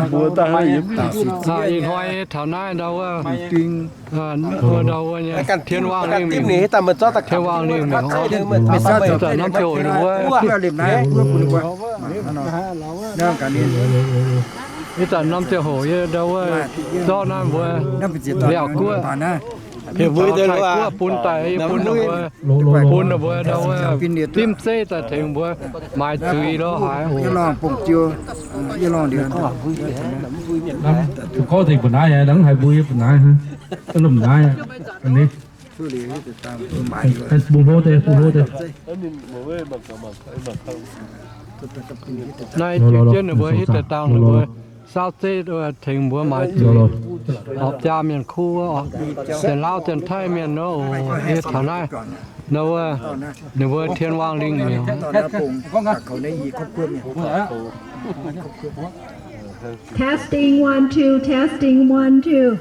Ih hnoi taux naaiv ndau wuov, ndau wuov nyei Tien Waangh Lingh mingh, Tien Waangh Lingh mingh oc. Ih zanc norm ziangh hoc ninh mbuo, ih zanc norm ziangh hoc yie ndau wuov zorqv naaiv mbuo Liaauc Guoqv, heuc mbuo Taiv Guoqv bun daaih, yie bun ninh mbuo, bun ninh mbuo ndau wuov dimv zeiv daaih tengx mbuo maaiz zuiz lorz haaix oc. Mbuo gorngv deix mbu'naaiv aqv, mv haiz mbuo yie mbu'naaiv, mv lomh naaiv aqv. Bung hlo deix, bung hlo deix. Naaiv jienv jienv ninh mbuo hitv deix dangh ninh mbuo saauv zeiv tengx mbuo maaiz zuiz. Horpc jaa mienh kuv wuov, Janx-Lauv Janx-Taiv mienh nor, yie taux naaiv nor wuov, ninh mbuo Tien Waangh Lingh mingh. Testing, one, two, testing, one, two.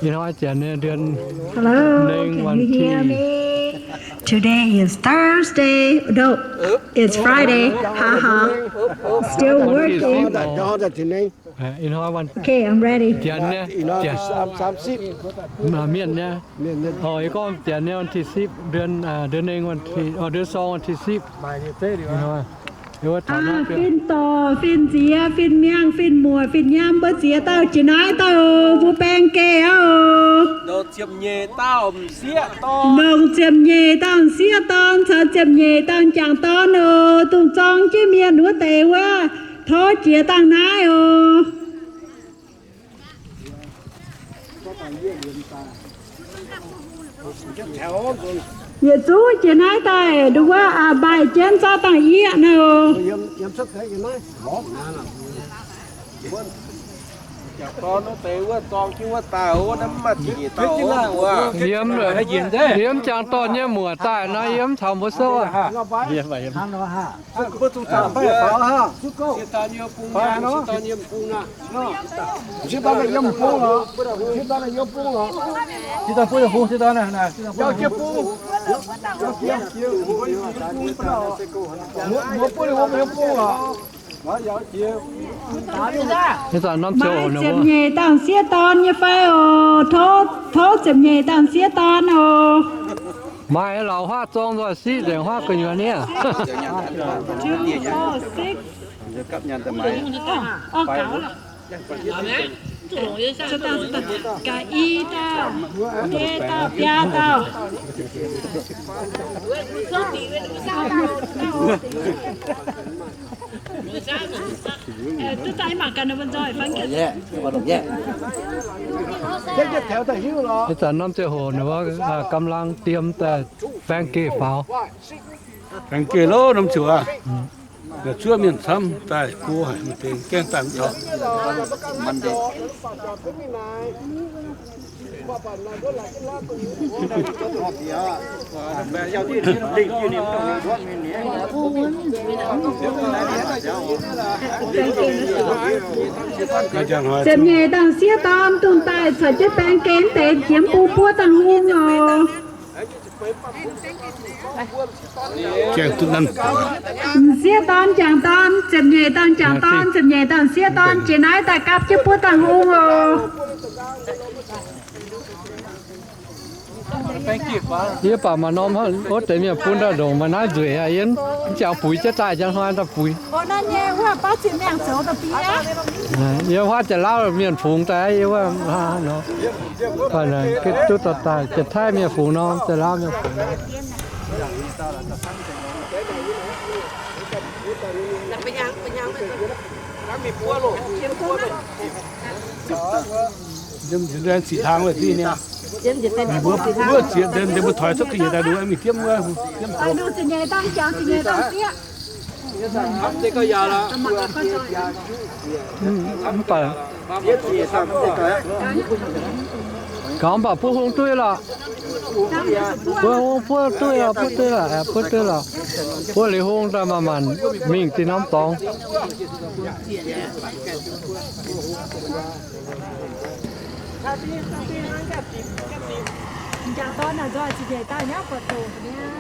Ih hnoi janx nyei เดือน Hello, can you hear me? Today is Thursday. No, it's Friday. Ha ha. Still working. Okay, I'm ready. Janx nyei, janx, mienh nyei. Oc, yie gorngv janx nyei วันที่สิบ เดือน เดือน เดือน สอง วันที่สิบ. Fin-dorc, fin-nziex, fin-miangh, fin-muoc, fin-nyaam, mbuo ziex dauh jiex naaiv daaih oc. Mbuo baeng geh aqv oc. Longc ziepc nyeic dauh m'sieqv dorn caux ziepc nyeic dauh m'jangc dorn oc. Dongh zorng jienv mienh wuov deix wuov, tov jiex dangh naaiv oc. Yietc zungv jiex naaiv daaih, nduov wuov maaih jienv zorqv dangh yieqv nor. Yiem, yiem jangx dorn nyei muoc daaih nor, yiem taux mbuo sou aqv. Maaih ziepc nyeic dauh m'sieqv dorn nyei fai oc? Tov, tov ziepc nyeic dauh m'sieqv dorn oc. Maaih lauz huaav zorng nzoih siqv nzengc huaav gu'nyuoz niaa. Ga'ndiev dauh, biaa dauh. Ih zanc norm ziangh hoc ninh mbuo กำลัง diem daaih baeng geh faaux. Baeng geh loh norm ziouc aqv. Zuov mienh camv daaih go haic, mv deix gaengh daaih mv taux. Ziepc nyeic dauh m'sieqv dorn dongh daaih caux jienv baeng geh deix jiex bung buov dangh hung oc. M'sieqv dorn, m'jangc dorn, ziepc nyeic dauh m'jangc dorn, ziepc nyeic dauh m'sieqv dorn jiex naaiv daaih gapv jienv buov dangh hung oc. Yie baac maaih norm wuov deix mienh bun daaih ndongc maaih naaiv nzueic aqv, yie jangx buix jienv daaih, njang hnoi daaih buix. Yie huaav Janx-Lauv mienh fungx daaih, yie wuov, duqv daaih Janx-Taiv mienh fungx nor, Janx-Lauv mienh fungx. Mbuo ziex deix mbuo toix cuotv ga'nyiec daaih nduov mingh diemv wuov, diemv douz. Mv baac gaux mv baac buov hung duqv lorqc. Buov hung buov duqv lorqc, buov duqv lorqc, buov duqv lorqc. Buov liuz hung daaih maanc maanc mingh dinh norm dorngx. M'jangc dorn naaic nzoih zingh nyeic daaih nyauv buatc doqc mi'aqv.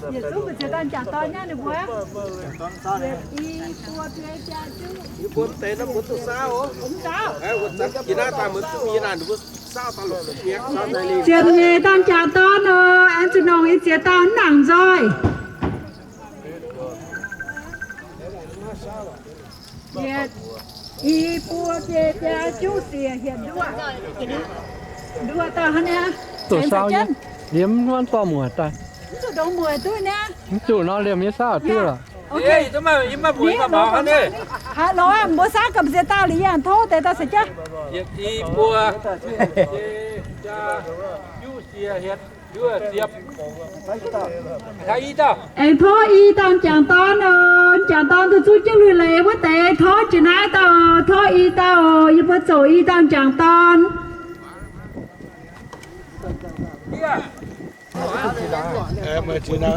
Yietc zungv mbu'ziex dauh m'jangc dorn nyei ninh mbuo. Ziepc nyeic dauh m'jangc dorn nor, aengx zuqc nongc i ziex dauh mv nangc nzoih. Yietc, i, buo, biei, biaa, juqv, siec, hietc, nduov. Nduov dauh hnangv niaa. Liemh wuov dorh muoc daaih. Mv zuqc ndongc muoc duqv niaa. Mv zuqc nor liemh nyei saauv duqv lorqc. Haaix lorz mbuo saauv gapv ziex dauh liuz yangh tov deix dauh caux jienv. Aengx tov i dauh m'jangc dorn oc. M'jangc dorn duqv zuqv jienv lui-leiz wuov deix tov jiex naaiv dauh, tov i dauh oc. Yie mbuo zoux i dauh m'jangc dorn.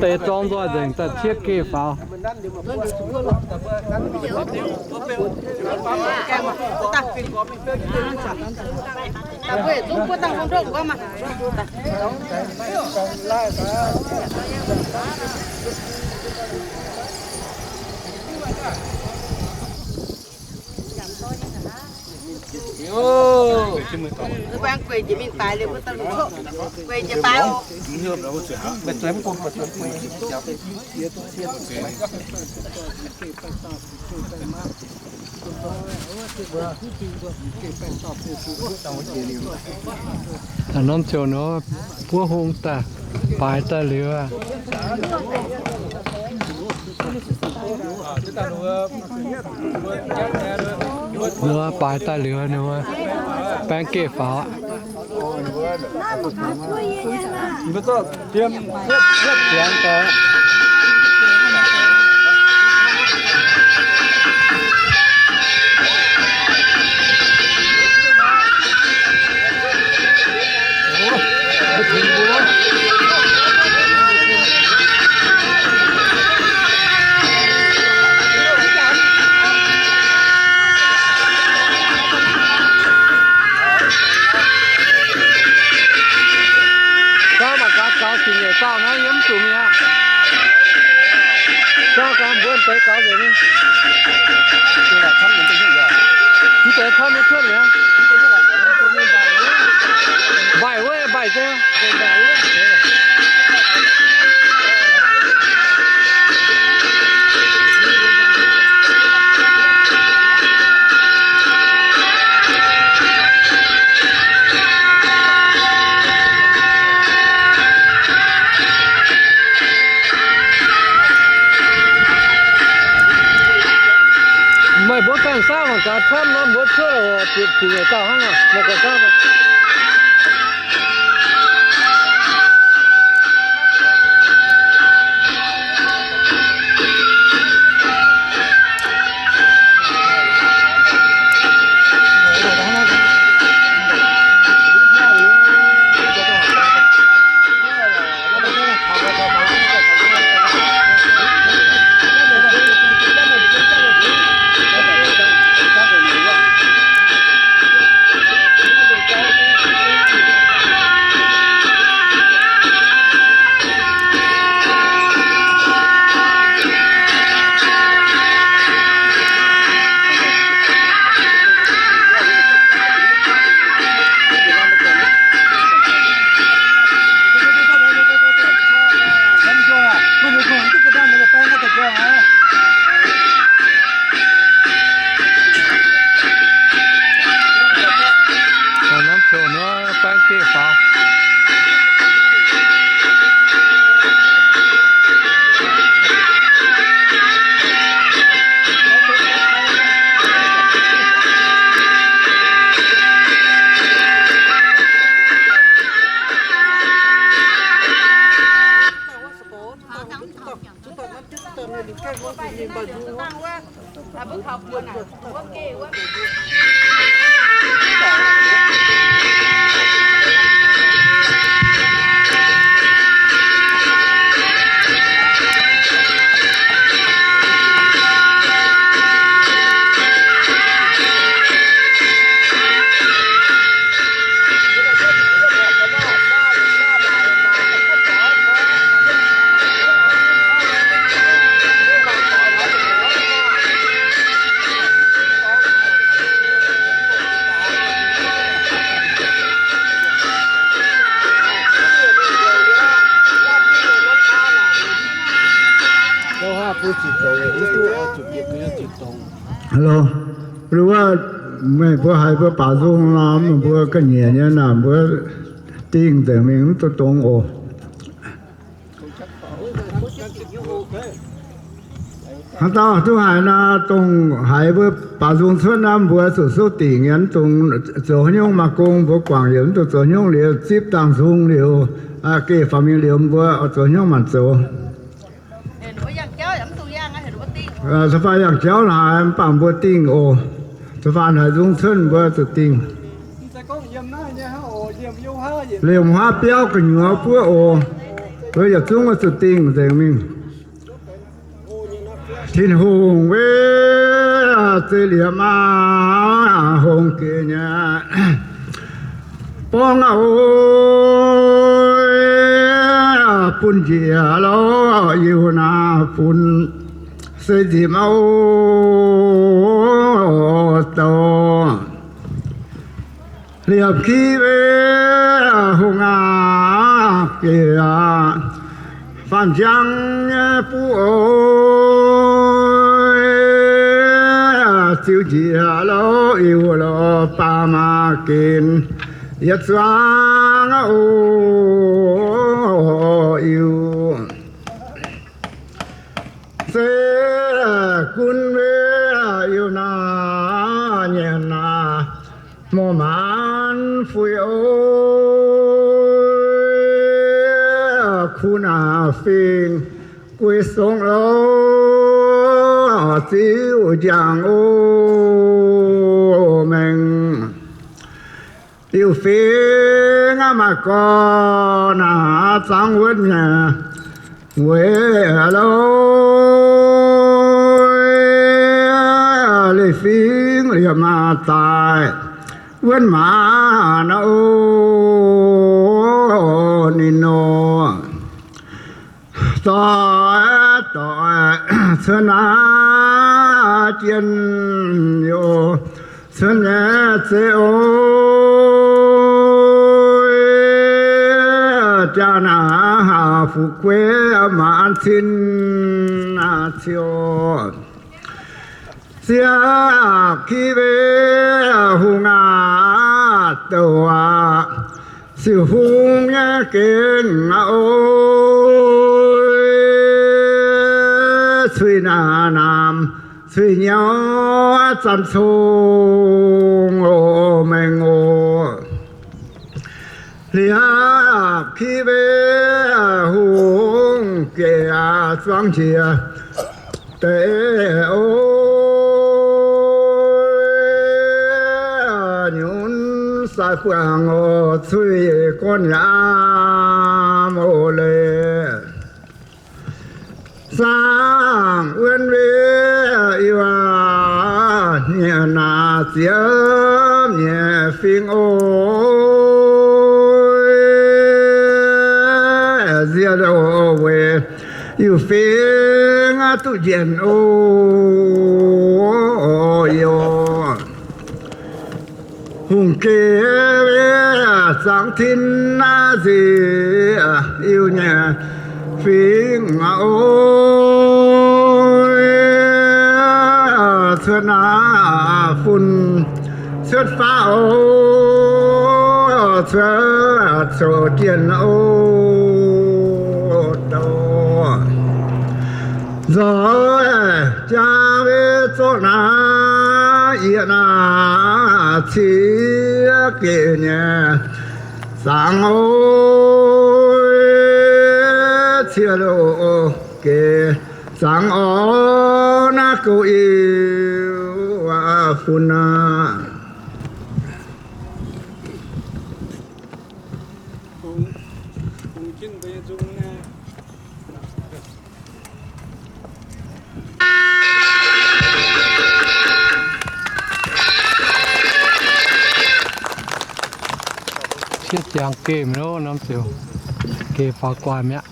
Deix zorng nzoih nzengc daaih ciev geh faaux. Norm ziouc nor, buov hung daaih, baaix daaih liuz. Ninh mbuo baaix daaih liuz, ninh mbuo baeng geh faaux. Gauv mangc gaax, gaux ziepc nyeic dauh naaiv yiem mv zuqc mi'aqv. Gauv gaax mbuo deix gaux nzengc nyei. Mv deix camv nyei cuotv mi'aqv. Mbaih wuov, mbaih zengv. Meih mbuo ganh saauv mangc gaax, camv nor mbuo cuotv oc, ziepc nyeic dauh hnangv nor, meih ganh saauv. Norm ziouc nor baeng geh faaux. Lo, wuov, meih mbuo haiz mbuo baaux nzung nor, meih mbuo ga'nyiec nyei naaic, mbuo dingh nzengc mingh mv duqv dongz oc. Haaix dauh duqv haiz naaic, dongh haiz mbuo baaux nzung cuotv naaiv, mbuo zuqc souv dingc nyei, mv dungx zoux haaix nyungc maaih gong, mbuo guangc yietc mv dungx zoux haaix nyungc liuz, zipv dangh nzung liuz, geh faaux mingh liuz, mbuo zoux haaix nyungc maanc zoux. Caux faanh yangh jauv haaix, mv baac mbuo dingh oc. Caux faanh haiz nzung cuotv mbuo zuqc dingh. Liemh huaav biauv gu'nyuoz buov oc. Mbuo yietc zungv zuqc dingh nzengc mingh. Tin-Hungh weic zei liemh maah hungh gec nyei borngz oc, bun njiec lorz Iu^naa fun se nzipc oc douh. Liepc ki weic hungh aqv gec aqv, faanh njang nyei buv oc, ziux njiec lorz Iu lorz baac maah gen yietc zuangx oc Iu. Se gunv weic Iu^naa nyanc naaic morc maanc fuix oc, kuv naaic fingx guei songx lorz ziux njang oc maengx. Iu fingx aqv maaih gorx naaic zangv wuonv nyei weic loz, leiz fingx liepc maah daaih wuonv maah naaic oc ninh nor. Doic doic cuotv naaiv jien youh cuotv nyei zeiv oc, jaa naaiv haah fu'jueiv maanc cin ciouv. Ziec ki weic hungh aqv douh aqv, siouc hungh nyei gengh aqv oc, cuiv naamh cuiv nyauv zanc cong oc maengx oc. Liepc ki weic hungh gec aqv zuangv njiec deix oc, nyunc sai buangh oc, cuiv gorn yaac mouz leiz. Zaangc wuonv weic Iu aqv, nyanc naaic ziepc nyeic fingx oc, nziex oc weic Iu fingx duqv njiec oc Iu. Hungh gec weic zaangc tin naaiv nziex Iu nyei fingx oc, cuotv naaiv fun cuotv faqv oc, cuotv coqv jienh oc douh. Nzoih jaa weic zorqv naaiv yietc naaiv ciev gec nyei zaangc oc, ciev loz gec zaangc oc, naaiv gouv Iu fun aqv. Sieqv ziangx gemh loh, norm ziouc gemh faaux guaax mi'aqv.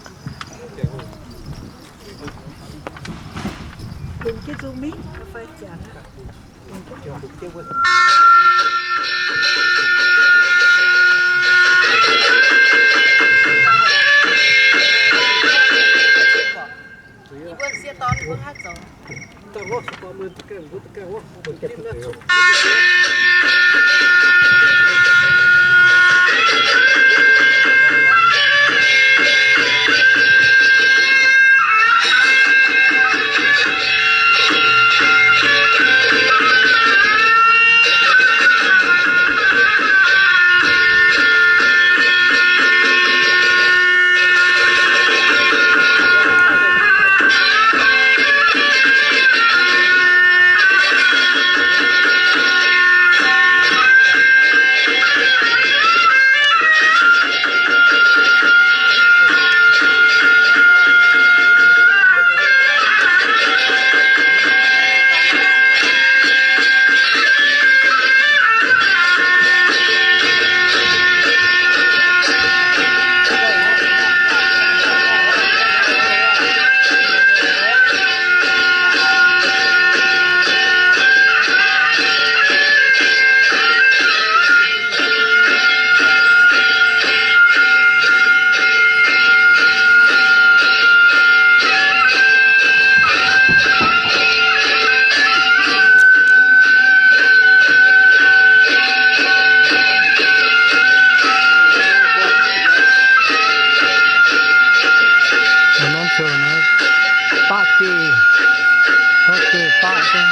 Norm zoux naaiv baqv geh, baqv geh baqv geh.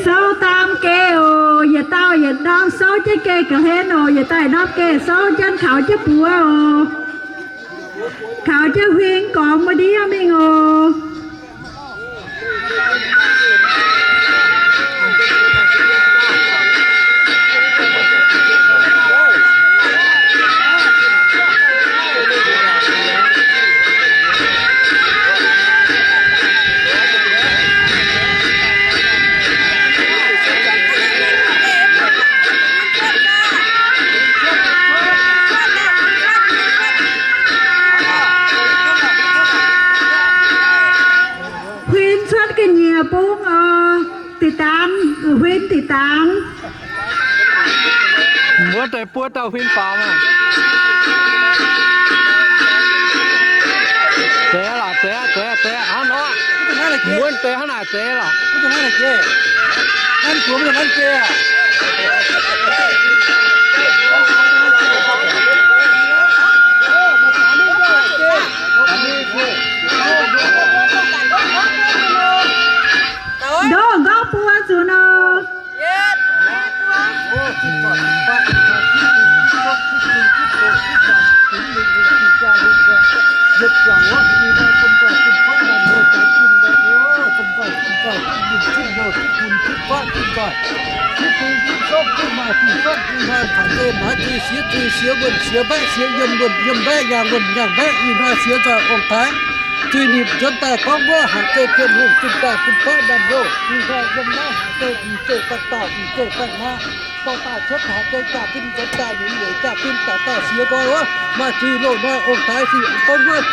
Souv daan geh oc. Yietc dauh yietc norm souv jienv geh ga'hlen oc. Yietc dauh yietc norm geh souv jienv kaux jienv buoz oc. Kaux jienv huing gormx maiv ndiev mingh oc. Huin cuotv ga'nyiec bung oc. Deix dangx, huin deix dangx. Wuov deix buov dauh huin faaux maah. Deix lorqc, deix, deix, deix, hnangv nor. Wuov deix hnangv naaic deix lorqc. Ndoqv nqorngv buo nzunc nor. zuiz nimc nzuonx daaih gorngv wuov haaix zeiz Tin-Hungh zunh daaih bun faiv naamh nyouz. Ih hnoi yiem naaiv haaix zeiz m'zeiv baengh dauh, m'zeiv baengh maa, dorh daaih cuotv haaix zeiz jaa-fin nzuonx daaih, ninh weic jaa-fin dauh dauh siex nqoi wuov, maaih zuiz loz-hnoi ong-taaix sic gorngv wuov,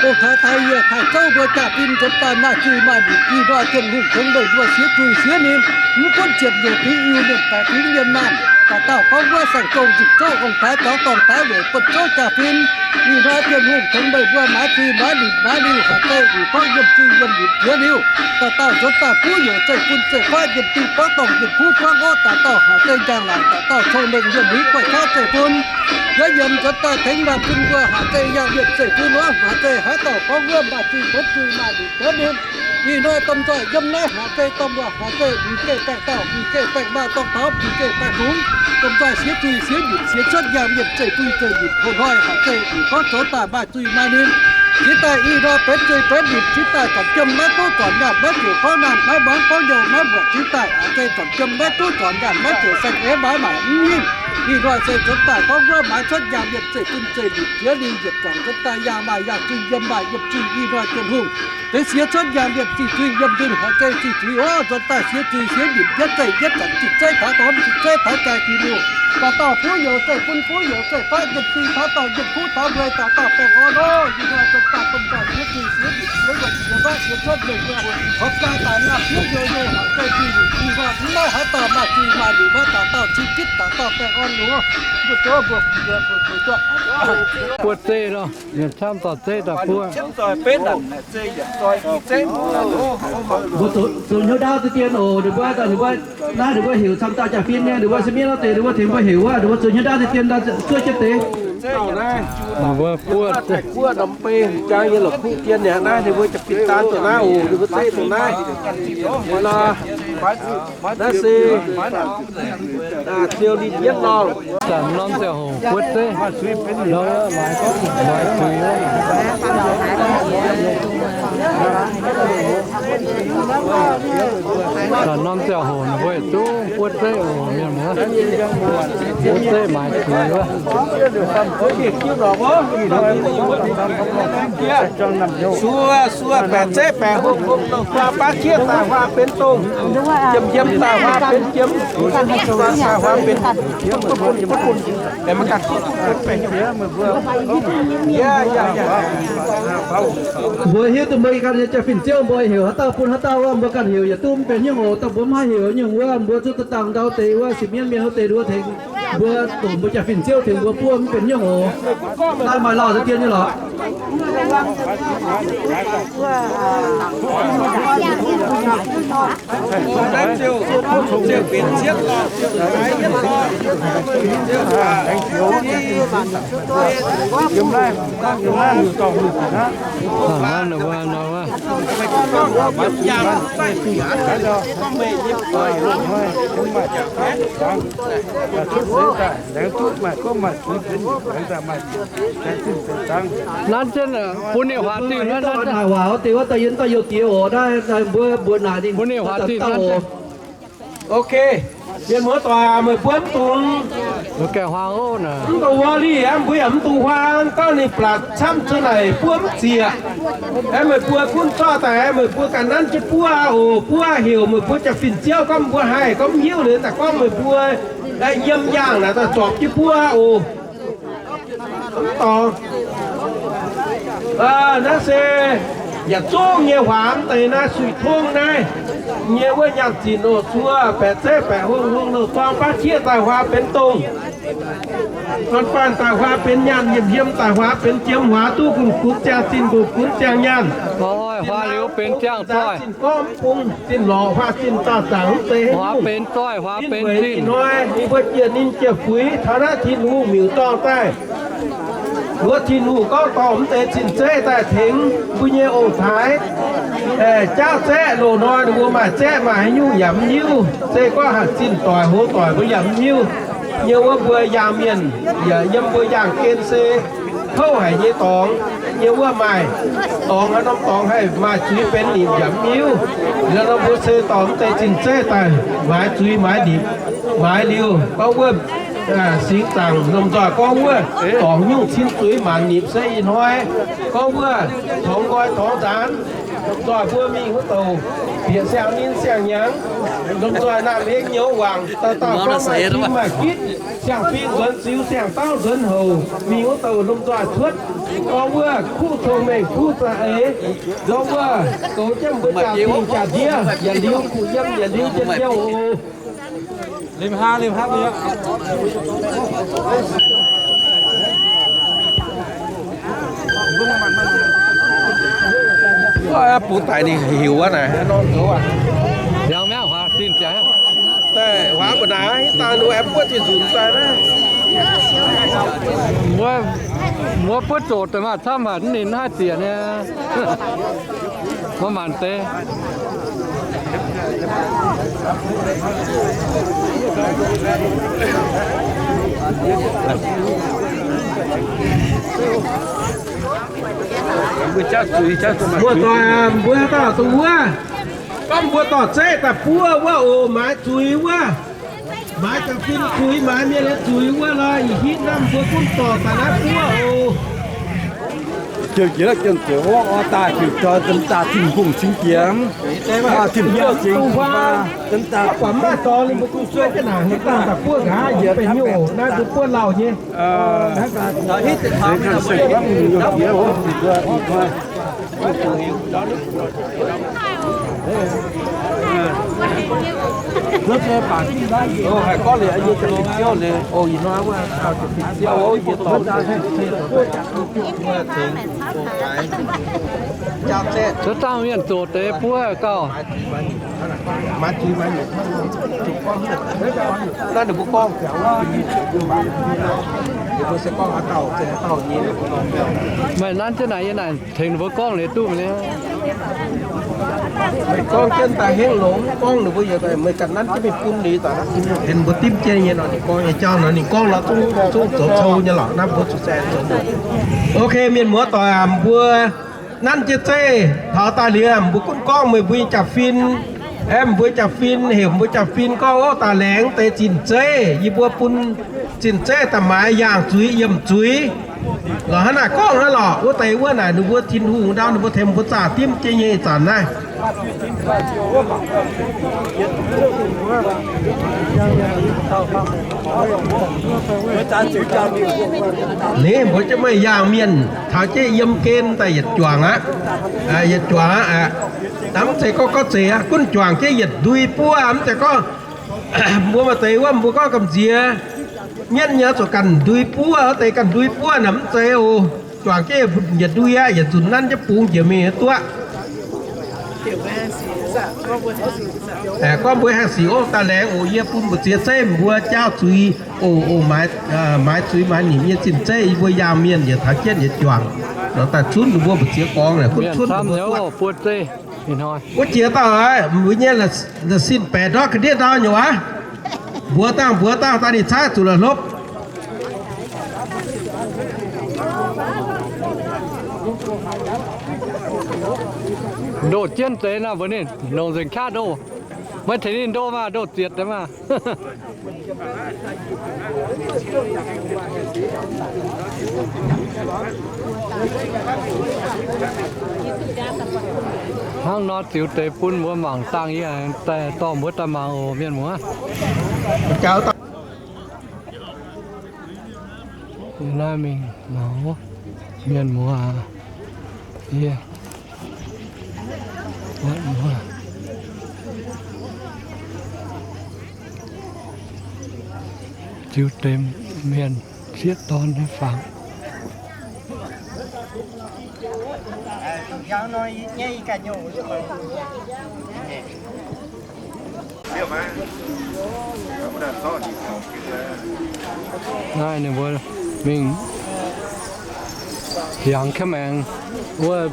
ong-taaix taaix yie taaix zouv mbuo jaa-fin nzuonx daaih maaih zuiz maaih nimc. Ih hnoi Tin-Hungh tengx meih mbuo siev zuiz siev nimc, mv gunv ziepc nyeic fingx Iu-Mienh, baeqc fingx mienh maanh, dauh dauh gorngv wuov saeng-zong nzipc zouv ong-taaix zaux dorngh taaix weic buonv zouv jaa-fin. Ih hnoi Tin-Hungh tengx meih mbuo maaiz zuiz maaiz nimc maaiz liuh, haaix zeiz wuic gorngv yiem zuiz yiem nimc jiex liuh, dauh dauh nzuonx daaih buv youz zeiv-fun zeiv-faqv, yiem dingh gorngv dorngh, yiem kuv gorngv orqv, dauh dauh haaix zeiz njang-laangc, dauh dauh cong-mengh yiem hmingx guaih qaqv zeiv-fun, yiem nzuonx daaih tengx naamh bun mbuo haaix zeiz yangh yiem zeiv-fun wuov, haaix zeiz haaix dauh gorngv wuov maaih zuiz benx zuiz, maaih nimc benx nimc. Ih hnoi domh nzoih yiem naaiv haaix zeiz domh wuov, haaix zeiz m'geh baengh dauh, m'geh baengh maa, dorng taux m'geh baengh fungx, domh nzoih siev zuiz siev nimc, siev cuotv yangh yiem zeiv-fun zeiv-nimc. Loz-hnoi haaix zeiz wuic gorngv zoux daaih maaih zuiz maaih nimc, jiex daaih ih hnoi benx zuiz benx nimc, jiex daaih zornc jiem maiv duqv zornc nyaanh, maiv ziouc gorngv naanh, maiv muangx gorngv youh, maiv muoqc, jiex daaih haaix zeiz zornc jiem maiv duqv zornc nyaanh, maiv ziouc saeng-eix maaiz maaic mv hingh. Ih hnoi se nzuonx daaih gorngv wuov maaiz cuotv yangh yiem zeiv-fun zeiv-nimc jiex liuz, yietc zuangx nzuonx daaih yangh maaih yangh zuiz, yiem maaih yiem zuiz. Ih hnoi Tin-Hungh benx siev cuotv yangh yiem zuiz zuiz, yiem zuiz haaix zeiz zuiz zuiz orqv, nzuonx daaih siev zuiz siev nimc, yietv zeiv yietv zanc, zinh zeiv taux dorn, zinh zeiv taux jaaix jiex liuh, dauh dauh buv youz zeiv-fun, buv youz zeiv-faqv, yiem dingh taux dorngh, yiem kuv taux mbuei, dauh dauh baengh orn orqv. Ih hnoi nzuonx daaih domh nzoih siev zuiz siev nimc, siev nzunc siev faqv, siev cuotv mengh wuov, horpc jaa daaih nyaanh fiev njoux nyei haaix zeiz zuiz nimc. Ih hnoi mv maaih haaix dauh maaih zuiz maaih nimc, maaih dauh dauh cing gitv, dauh dauh baengh orn loz. Mbuo zoux mbuo, mbuo, mbuo, mbuo zuoqv buov zeiv nor, mienh camv dauh zeiv daaih buov. Mbuo zoux, zoux hnyouv ndaauv deix dien oc, ninh mbuo, ninh mbuo, naaiv ninh mbuo heuc camv dauh jaa-fin nyei, ninh mbuo se mienh nor deix, ninh mbuo tengx mbuo heuc wuov, ninh mbuo zoux hnyouv ndaauv deix dien daaih zuov jienv deix. Ninh mbuo buov, buov norm bei jang yie la'kuqv dien yaac naaiv, ninh mbuo jaa-fin daan dongh naaiv oc, ninh mbuo zeiv dongh naaiv. Naaiv se Ziouv ninh yietv lorngh. Daaih norm ziangh hoc buov zeiv, lorz maaiz, maaiz zuiz. Daaih norm ziangh hoc ninh mbuo yietc zungv buov zeiv oc, mienh muoz. Buov zeiv maaiz zuiz wuov. Suo, suo, baeqc zeiv baeqc hungh, hungh dongh huaa, baav qiex daaih huaa benx dongh, jiem, jiem daaih huaa benx jiem, daaih huaa benx Mbuo hiuv duqv mbuo ganh nyei jaa-fin ziouv, mbuo heuc haaix dauh bun haaix dauh wuov, mbuo ganh heuc yietc duqv mv benx nyungc oc. Dauh mbuo mv haih heuc nyungc wuov, mbuo zuqc daaih dangh ndau deix wuov, sienx mienv mienh wuov deix nduov tengx mbuo, doqc mbuo jaa-fin ziouv tengx mbuo buov mv benx nyungc oc. Naaiv maaih lauh deix dien nyei lorqc. Nanv jienv bun ninh huaax dingh, naaiv huaax dingh wuov, daaih yie daaih youh diex oc. Naaiv mbuo mbuox naaic ninh bun ninh huaax dingh oc. Ok, mienh muoz-doic, meih mbuo mv dungx, mv dungx worry aqv, mbuo yaac mv dungx huaang gorngv ninh blatc camv zunv naaic buov mv zieqc. Aeqv, meih mbuo gunv zorqv daaih, aeqv, meih mbuo ganh nanv jienv buov oc. Buov heuc meih mbuo jaa-fin ziouv gorngv mbuo haih gorngv mv hiuv liuz daaih gorngv meih mbuo yiem yaangh naaic daaih zorpc jienv buov oc. Mv dorngx. Naaiv se yietc zungv nyei huaax deix naaiv suiv tongv naaiv nyei wuov nyaanh zinc oc. Suo baeqc zeiv baeqc hungh, hungh nouh dorng baav qiex daaih huaax benx dongh. Gorn-baanh daaih huaax benx nyaanh, yiem hmien daaih huaax benx jiem, huaax duqv gunv gunv ziangh zinh, gunv gunv ziangh nyaanh. Huaax liuz benx ziangh zoih. Zinh gorngv bung, zinh lorqc huaax zinh zaah zaangc mv deix. Huaax benx zoih, huaax benx zinh. Ih hnoi mbuo jiex ninh jiex fuix taux naaiv Tin-Hungh miuc-dorngh daaih. Mbuo Tin-Hungh gorngv dorh mv deix zinh zeiv daaih tengx mbuo nyei ong-taaix. Jaauv zaeqv loz-hnoi ninh mbuo maaih zaeqv maaih haaix nyungc yaac mv hiuv. Se gorngv haaix zinh doic hoz doic mbuo yaac mv hiuv. Yiem wuov mbuo yaangh mienh yaac yiem mbuo yaangh gen se kouv haic nyei dorngx. Yiem wuov maaih dorngx, haaix norm dorngx haih maaih zuiz benx nimc yaac mv hiuv. Liuz nor mbuo se dorh mv deix zinh zeiv daaih maaiz zuiz maaiz nimc. Maaiz liuz gorngv wuov Singx Zaangc lomh nzoih gorngv wuov dorngc nyungc cin zuiz maanc nipc se ih hnoi gorngv wuov torngx nqoi torngx nzaanx, lomh nzoih mbuo mingh wuov douc bieqc siang-ninh siang-hnyangx, lomh nzoih naamh heng nyouz wangc, dauh dauh gorngv maaih cin maaih gitv, siang-fingx nzuonx ziux, siang-dauh nzuonx houc, mingh wuov douc lomh nzoih cuotv gorngv wuov kuv cong-mengh kuv za'eix, gorngv wuov goux jienv mbuo jaa-dingh jaa-ndiev, yietc liuz kuh yiem yietc liuz jienv yiem oc. Bungx daic ninh hiuc wuov naaic, huaav mbuo naaic, dangh ninh aengx buov tin nzunc daaih naaiv. Wuov buov zoqc deix maaih camv haic, ninh haih ziec nyei. Mv maanc deix. Mbuo doic, mbuo haaix dauh dongh wuov? Gorngv mbuo dorh zeiv daaih buov wuov oc, maaiz zuiz wuov. Maaiz jaa-fin zuiz, maaiz mienh nyei zuiz wuov lorqc. Ih hitv naaiv mbuo gunv dorh daaih naaiv buov oc. Jiex jiex jiex wuov oix daaih jiex joi, za'gengh daaih Tin-Hungh cingx jiex, Tin-Hungh jiex, za'gengh daaih buov nqa'haav jiex benx nyei oc. Naaiv mbuo buov lauh nyei. Zuov dangh mienh zoqc deix buov gauh. Naaiv ninh mbuo gorngv, ninh mbuo se gorngv haaix dauh, haaix dauh nyei. Meih nanv jienv naaic, yie naaic tengx ninh mbuo gorngv liuz duqv mi'aqv. Meih gorngv jienv daaih hengv longx, gorngv ninh mbuo yaac meih ganh nanv jienv mingh bun liuz daaih, tengx mbuo dimv jienv nyei nor, ninh gorngv nyei jauv nor, ninh gorngv nor zungv zoux cou nyei lorqc. Naaiv mbuo zuqc saeng zoux. Ok, mienh muoz doic aac, mbuo nanv jienv zeiv taux daaih liuz, mbuo gunv gorngv meih mbuo nyei jaa-fin, aeqv, mbuo jaa-fin, heuc mbuo jaa-fin gorngv, ov, daaih laengz deix zinh zeiv, yie mbuo bun zinh zeiv daaih maaiz yaangh zuiz yiemh zuiz. Lorqc, hnangv naaic gorngv hnangv lorqc. Wuov deix wuov naaic ninh mbuo Tin-Hungh ndau, ninh mbuo tengx mbuo zaah dimv jienv nyei ih zanc naaiv. Ninh mbuo jienv meih yaangh mienh taux jienv yiem gen daaih yietc juangc aqv. Yietc juangc aqv. Mv zeiz gorngv gorngv zeiz aqv, gunv juangc jienv yietc ndui buov. Mv zeiz gorngv mbuo maaih deix wuov, mbuo gorngv gamh nziex mienv nyei zuqc ganh ndui buov, wuov deix ganh ndui buov naaic mv zeiz oc. Juangc jienv yietc ndui aqv, yietc nzunc nanv jienv bungx njiec mingh duqv. Gorngv mbuo haih sic ov, daaih laengz oc, yie bun mbu'ziex zeiv mbuo jaauv zuiz oc, oc, maaiz zuiz maaiz nimc nyei zinh zeiv, yie mbuo yaangh mienh yietc taux jienv yietc juangc nor daaih cunv ninh mbuo mbu'ziex gorngv naaic, gunv cunv ninh mbuo duqv. Wuov jiex dauh mbuo nyei la'sin baeqc ndortv ga'ndiev ndau nyei waac. Mbuox dangh mbuox dangh daaih ninh caaiv zuqc la'hlopv. Ndoh jienv deix naaiv mbuo ninh longc nzengc qaqv ndoh. Maiv tengx ninh ndoh maah, ndoh zietc deix maah. Hnangv nor ziux deix bun mbuo mangc dangh yie aengx dorh mbuo daaih mangc oc, mienh muoz. Naaiv mingh mangc mienh muoz. Yie ziux deix mienh sieqv dorn nyei fangx. Naaiv ninh mbuo mingh hiangx ka'maengx wuov,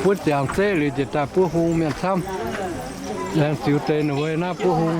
buov ziangx zeiv liuz njiec daaih buov hung mienh camv. Aengx ziux deix ninh mbuo naaiv buov hung.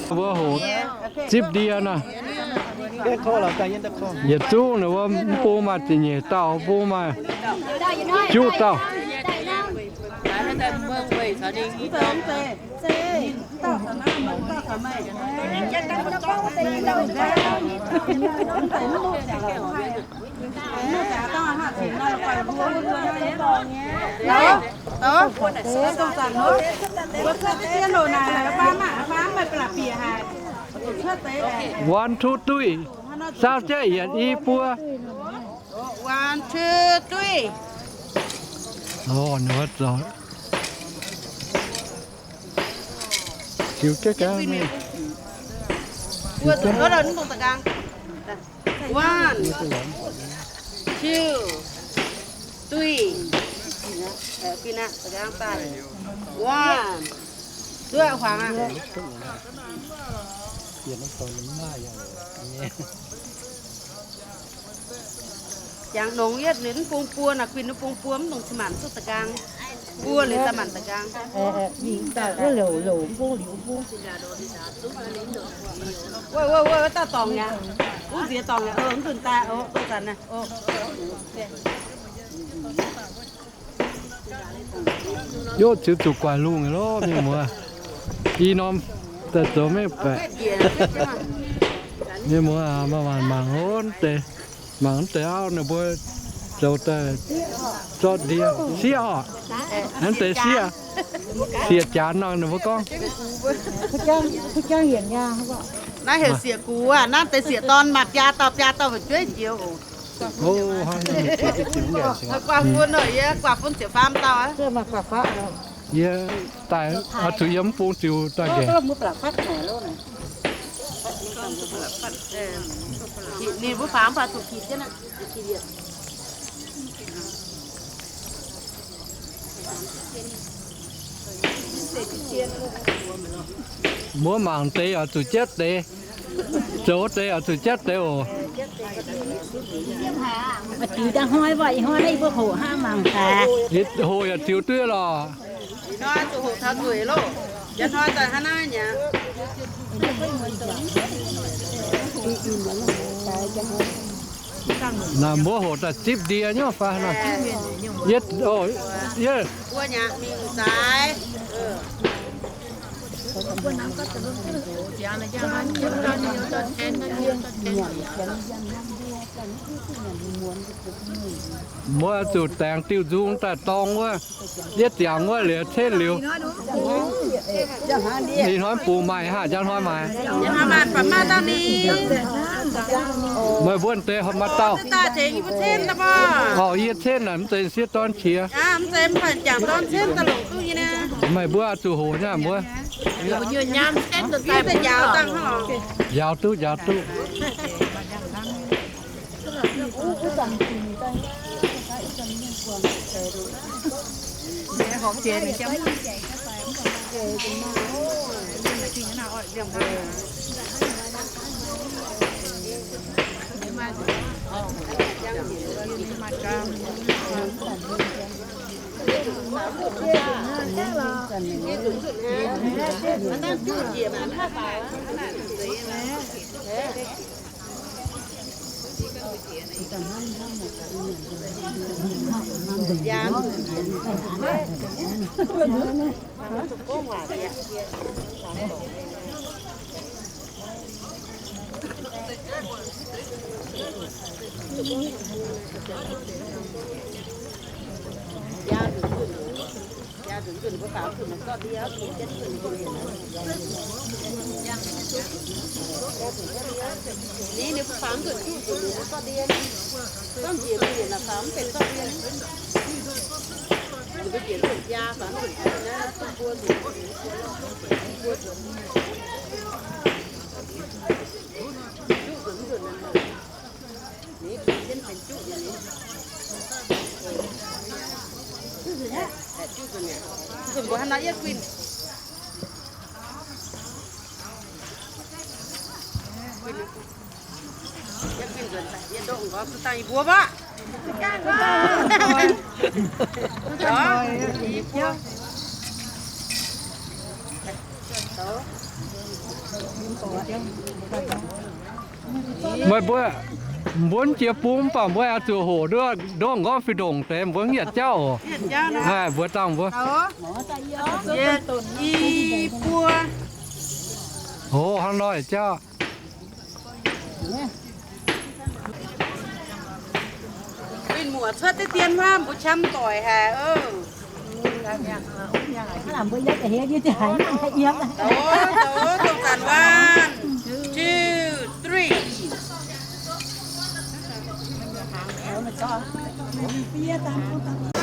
Mbuo hoqc zipv ndie nor. Yietc zungv ninh mbuo mv bung maaih ziepc nyeic dauh, mv bung maaih juqv dauh. One, two, three. Saauv jaiv yietc i buo. One, two, three. Orv, ninh mbuo zoux. Ziux jienv gaax mingh. One, two, three. One. Duqv huangx aqv. Jangx nongx yietv ninh mv bung buo naaic, kuinx ninh bung buo mv nongx cin-maanc duqv da'nqaang. Buo liuz daaih maanc da'nqaang. Wuov, wuov, wuov, dauh dorngc aqv. Wuov nziex dorngc aqv, mv nzunc daaih, o, zanc naaiv. Yov, ziux zuqc guaix lungh loh, mienh muoz. I norm daaih zoux maiv baeqc. Mienh muoz, mangc mangc mv deix, mangc mv deix auv ninh mbuo zoux daaih zorqv ndie sieqv oc. Mv deix sieqv, sieqv jaax nor ninh mbuo gorngv. Naaiv heuc sieqv gux aqv, naaiv deix sieqv dorn maaih biaa dauh, biaa dauh fu'jueiv njoux oc. Guaax fun oc, yie guaax fun ziepc faam dauh. Yie daaih oix zuqc yiem mv bung ziux daaih nqaengc. Ninh mbuo faam baac zuqc gic jienv aqv. Mbuo mangc deix oix zuqc jienv deix, zoux deix oix zuqc jienv deix oc. Hoqc yaac ziux duqv lorqc. Naaic mbuo hoqc daaih zipv ndie nyei fai naaic. Yietv, yietv. Mbuo zuqc daengx diuh nzung daaih dorng wuov, yietv ziangx wuov liuz cenv liuz. Ih hnoi bungx maaih haac, njang hnoi maaih. Meih mbuo deix maaih dauh. Orqc, yie cenv naaic mv zeiz sieqv dorn qiex. Meih mbuo zuqc hoqc nyei mbuo. Njaaux duqv, njaaux duqv. Ninh mbuo faaux nzunc juqv nzunc ninh mbuo zorqv ndie, zorqv njiec mingh yietc naaic faaux mv benx zorqv ndie. Ninh mbuo njiec nzunc jaa faaux nzunc juqv naaiv duqv mbuo nzunc, mbuo nzunc, juqv nzunc nzunc naaic. Mbuo hnangv nor yie guinh. Yie guinh nzuonx daaih, yie ndoqv nqorngv duqv dangh yie mbuo mv baac. Meih mbuo, mbuo mv jiex bung mv baac mbuo aengx zuqc hoqc ndoqv nqorngv fih ndongc deix, mbuo mv yietc jauv oc. Mbuo dangh mbuo. Hoz hnangv nor jauv. Winh muoc cuotv deix dien huaav mbuo qam doic haic oc. Zoux, zoux, dongh zanc one, two, three.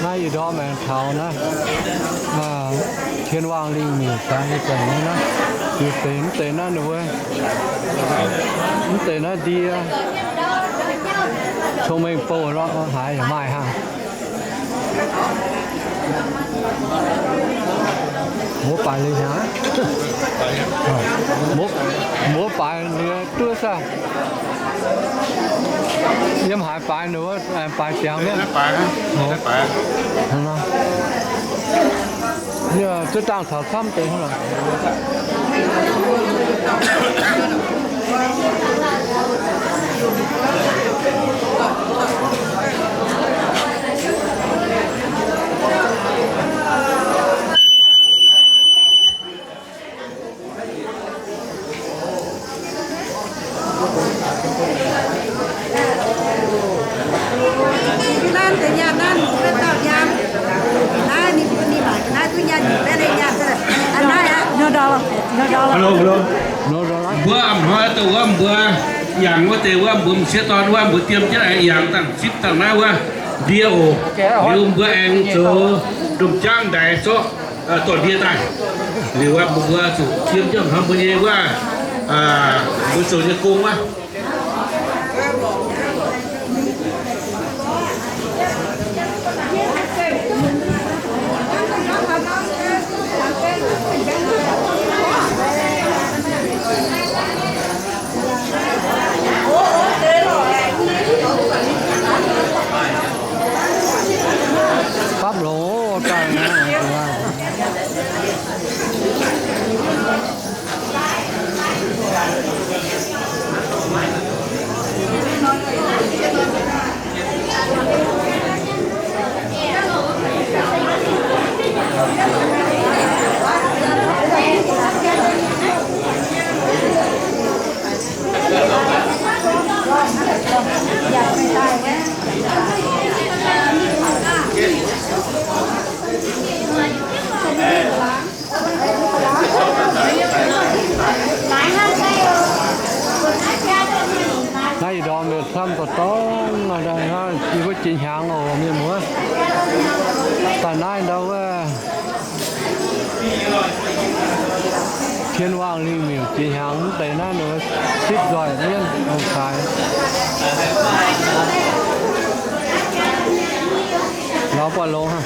Naaiv ih ndorm aengx taux naaiv, Tien Waangh Lingh Miuc daaih nyei zanc naaiv, yietc deix mv deix naaiv ninh mbuo, mv deix naaiv ndie, cong-mengh bouh lo haaix yaac maaih hnangv. Mbuo baaix liuz hnyangx, mbuo baaix liuz duqv saah. Yiem haaix baaix ninh wuov, baaix ziangx mi'aqv. Zuov dangh taux camv deix hnangv. Naaiv deix nyaanh naaiv ninh mbuo dauh nyaanh. Naaiv ninh mbuo ninh mangc naaiv duqv nyaanh nyungc baeqv leiz nyaanh. Naaiv aqv, no dollar, no dollar. Hello, hello. Mbuo a'hnoi dongh wuov mbuo yangh wuov deix wuov mbuo m'sieqv dorn wuov mbuo diem jienv yangh dangh zipv dangh naaiv wuov ndie oc. Liuz mbuo aengx zoux ndongc jangv ndaix zorqv dorh ndie daaih. Liuz mbuo zuqc diem jienv hnoi mbuo nyei wuov, mbuo zoux nyei gong wuov. Bapv longx daaih. Naaiv ih ndorm mienh camv dorngx dorngx, yie mbuo jiex hnyangx oc mienh muoz. Daaih naaiv ndau wuov Tien Waangh Lingh Miuc jiex hnyangx mv deix naaiv ninh sipv nzoih mienv ong-taaix. Lorz buatc longx hnangv.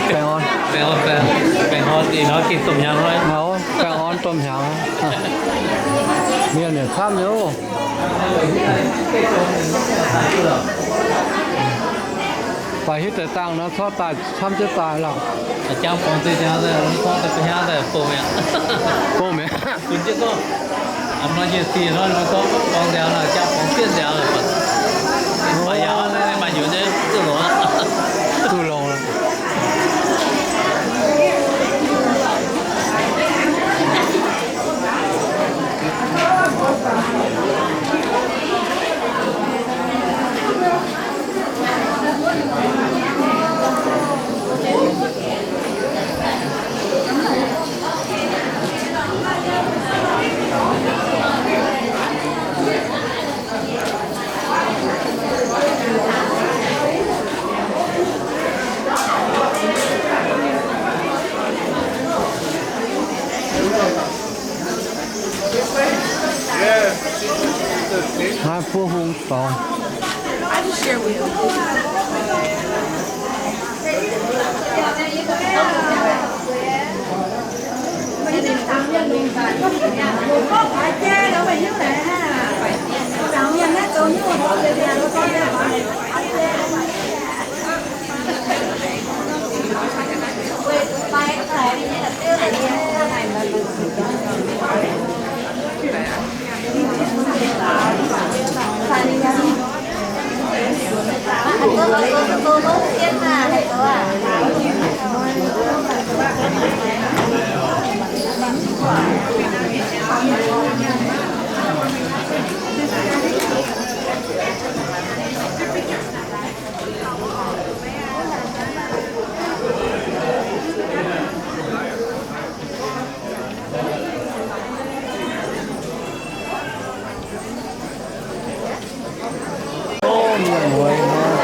Baengh orn, baengh orn, baengh orn, ih hnoi gengh domh hnyangx hnoi. Baengh orn domh hnyangx. Mienh yaac camv nyei oc. Baac hitv deix dangh nor corc daaih camv jienv daaih lorqc. Jangx borngz zinh nziaaux, corc daaih ba'hnyangx daaih bouh mi'aqv. Bouh mi'aqv. Bun jienv gorngv, a'hnoi nyic ziqc hnoi, corc borngz nziaaux lorqc, jangx borngz zinh nziaaux lorqc. Maaih yaac maaih nyunc nyei, zuqc longx aqv. Zuqc longx aqv. Buov hung dorngx. Mienh mueiz nor,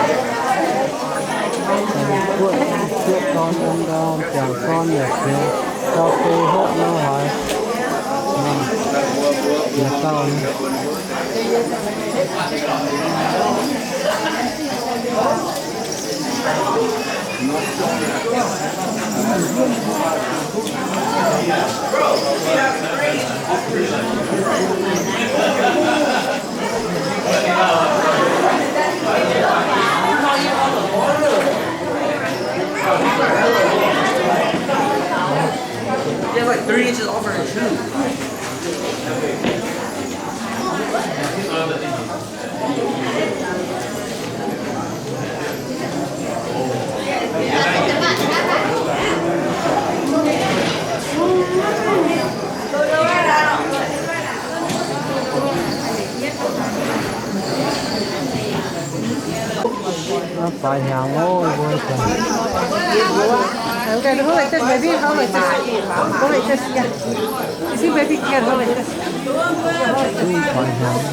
guoqv sieqv dorn, ong dorn, ziangh dorn yaac qiex, gauh fei hopv nor haaix, yietc dauh nyei. There's like three inches off her shoe. Faix hnyangx ov, mbuo. Hold like this, baby. Hold like this. Go like this. Yeah. You see, baby can't hold like this. Faix hnyangx.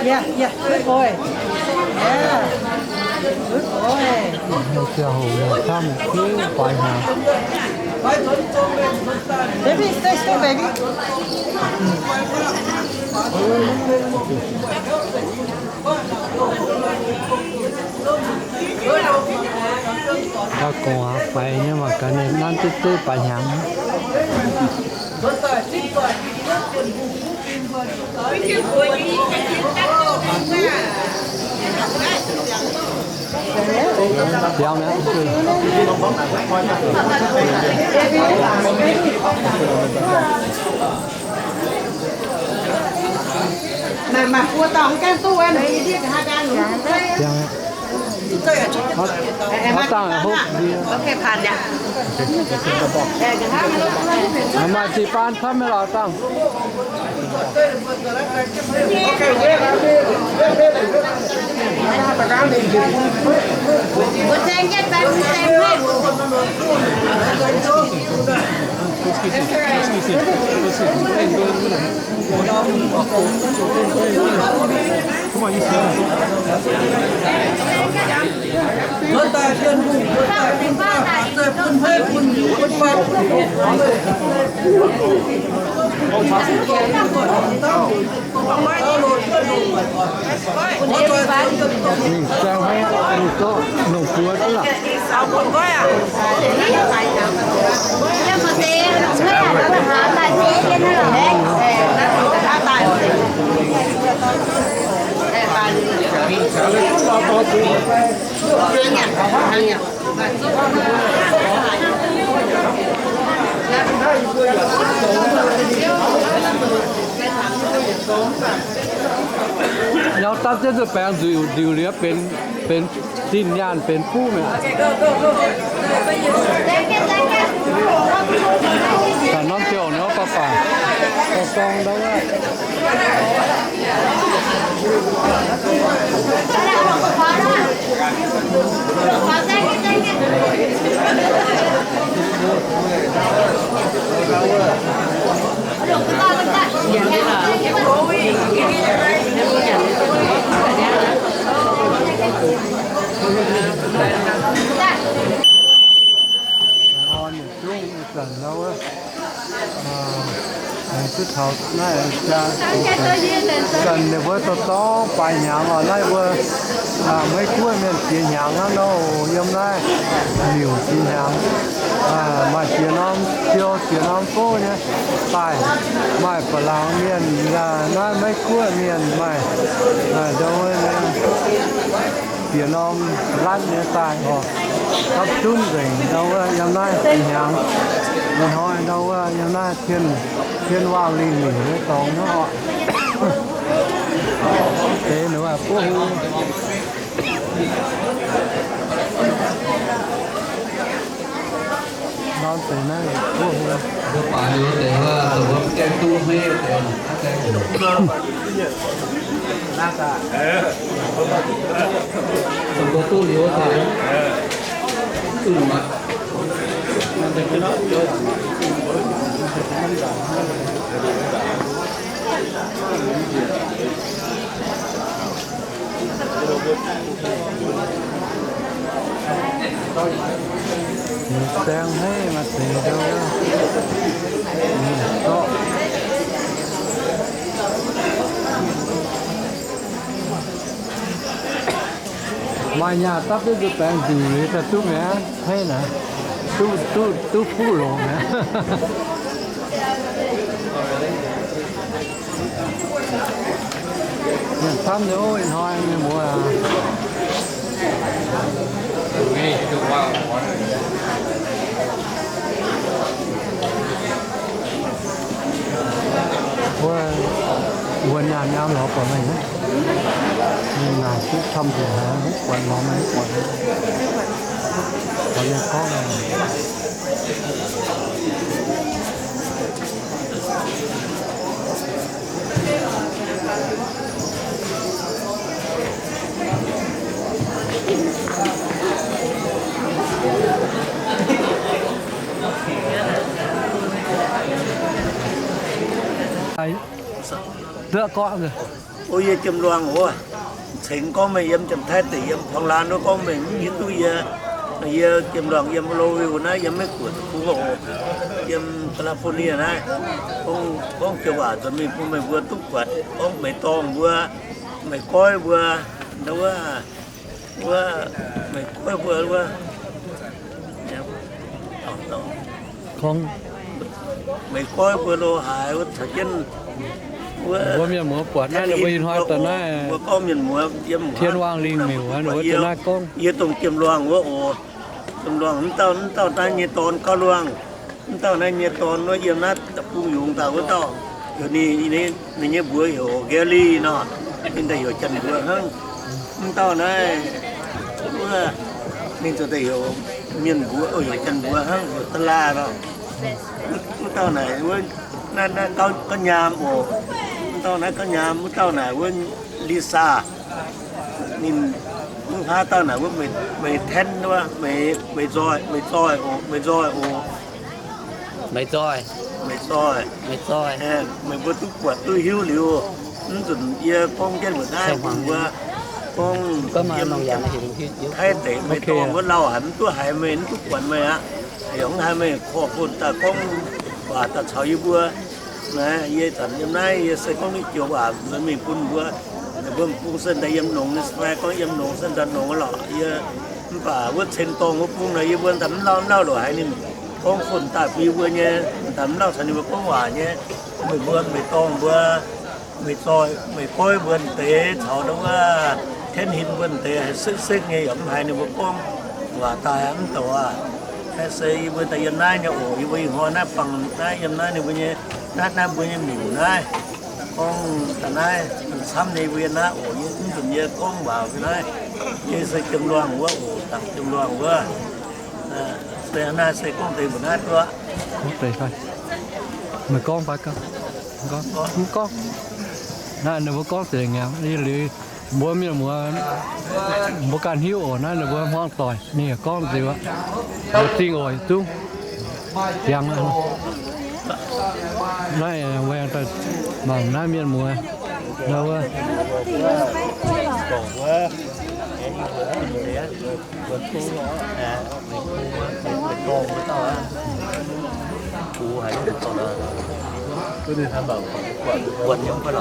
Yeah, yeah, good boy. Yeah, good boy. Hungh camv, kuv faix hnyangx. Baby, stay still, baby. Gauh gorngv aqv, faix nyei mangc gaax ninh nanv duqv duqv faix hnyangx. Biaux mi'aqv. Maaih, maaih buo dauh mv gaengh duqv wuov, ninh ndiev nqa'haav nqaang. Biaux mi'aqv. Ov, dangh hopv ndie. Maaih jiu-baang camv nyei lorqc, dangh. Ninh ziangh hnoi ninh zorqv longc buoz duqv lorqc. Nor dapv jienv zuqc baengx nziuc, nziuc liuz benx, benx zinh nyaanh benx fuqv mi'aqv. Da'normv ziouc nor baac baac gorngv ndau wuov. Duqv taux naaiv jaa, zanc ninh mbuo dorh dorngv baaix hnyangx oc. Naaiv mbuo Meiv Guoqv mienh jiex hnyangx hnangv nor, yiem naaiv liuc jiex hnyangx. Maaih jiex norm siou jiex norm fouv nyei daaih, maaih ba'langc mienh, naaiv Meiv Guoqv mienh maaih, jiex norm lanv nyei daaih oc. Gapv zunv nzengc ndau wuov yiem naaiv jiex hnyangx. Ih hnoi ndau wuov yiem naaiv Tien, Tien Waangh Lingh Miuc nyei dorngx hnangv oc. Deix ninh mbuo buov hung. Norm deix naaiv buov hung. Mbuo baac liuz deix wuov, dongh wuov gaengh duqv hmeiv deix. Dongh mbuo duqv liuz deix, duqv liuz aqv. Saeng hmeiv maaih deix ndau wuov, zorqv. Maaih nyaah dapv jienv nzuih baengx nzuqc liuz daaih duqv mi'aqv, hmeiv naaic, duqv, duqv, duqv fuqv longx mi'aqv. Mienh camv nyei ov, ih hnoi mienh muoz aac. Wuov, wuov nyaanh nyam lorz buatc meih, mienh naaic duqv camv nzunc haic, buatc lorz meih buatc, buatc mienh gorngv. Ov, yie jiem luangh oc. Cengx gorngv meih yiem Janx-Taiv deic, yiem Portland wuov, gorngv meih mv hiuv duqv yie. Yie jiem luangh yiem Louisville naaiv, yiem Meiv Guoqv deic-bung oc. Yiem California naaiv. Gorngv, gorngv joux waac nzuonx mingh bun meih mbuo duqv buatc, gorngv meih dorngh mbuo, meih goiv mbuo, ndau wuov, wuov, meih goiv mbuo wuov. Gorngv meih goiv mbuo lo haaix wuov caux jienv wuov, mbuo mienh muoz buatc naaiv, ninh mbuo ih hnoi daaih naaiv, mbuo gorngv mienh muoz yiem Tien Waangh Lingh Miuc, ninh mbuo daaih naaiv gorngv. Yie dongh jiem luangh wuov oc. Jiem luangh mv dauh, mv dauh naaiv nyei dorn gauh luangh. Mv dauh naaiv nyei dorn wuov yiem naaiv deic-bung yungz daaih wuov dauh. Heuc ninh, ninh nyei mbuox heuc Gary nor. Ninh daaih heuc Janx-mbuox hnangv. Mv dauh naaiv, wuov, ninh ziouc daaih heuc mienh mbuox, heuc Janx-mbuox hnangv, heuc Da'laa nor. Wuov dauh naaic wuov, naaiv, naaiv gauh, gauh nyaam oc. Mv dauh naaiv gauh nyaam, wuov dauh naaic wuov Lisa. Ninh, wuov haav dauh naaic wuov Meih, Meih Ten wuov, Meih, Meih Nzoih, Meih Nzoih oc, Meih Nzoih oc. Meih Nzoih. Meih Nzoih. Meih Nzoih. Meih mbuo duqv buatc duqv hiuv liuz, mv nzunc yie gorngv jienv mbuox naaiv mbuo gorngv yiem Taiv deic meih dorh wuov lauh haic, mv duqv haiz meih, mv duqv buatc meih aqv. Yaac mv haiz meih korv-fon daaih gorngv waac daaih caux yie mbuo. Naaiv yie zanc yiem naaiv yie se gorngv duqv joux waac nzuonx mingh bun mbuo. Mbuo m'bung se daaih yiem longx nyei, se gorngv yiem longx se daaih longx lorqc. Yie mv baac wuov ceng dorngh wuov bung nor yie mbuo daaih mv lauh, mv lauh loc haiz ninh gorngv fon daaih bun yie mbuo nyei, daaih mv lauh caux ninh mbuo gorngv waac nyei. Meih mbuo meih dorngh mbuo, meih zoih meih goiv mbuo deix caux wuov Tenx Hinh mbuo deix haiz sekv-sekv nyei, yaac mv haiz ninh mbuo gorngv waac daaih mv douc aqv. Naaiv se yie mbuo daaih yiem naaiv nyei oc. Yie mbuo ih hnoi naaiv bangc naaiv yiem naaiv ninh mbuo nyei, naaiv, naaiv mbuo nyei miuc naaiv. Gorngv daaih naaiv camv nyei mbuo yiem naaiv oc. Yie mv nzunc yie gorngv waac mbuo naaiv, yie se jiem luangh wuov oc, dangc jiem luangh wuov. Se naaiv se gorngv deix mbuo naaiv duqv. Meih gorngv fai gorngv? Mv gorngv. Naaiv ninh mbuo gorngv deix ngaengc, liuz mbuo mienh muoz mbuo ganh hiuv oc. Naaiv ninh mbuo hmuangv doic, ninh yaac gorngv nziux, mbuo zingh oc, yietc zungv jangx. Naaiv mbuo daaih mangc naaiv mienh muoz, wuov, Mbenc haaix bung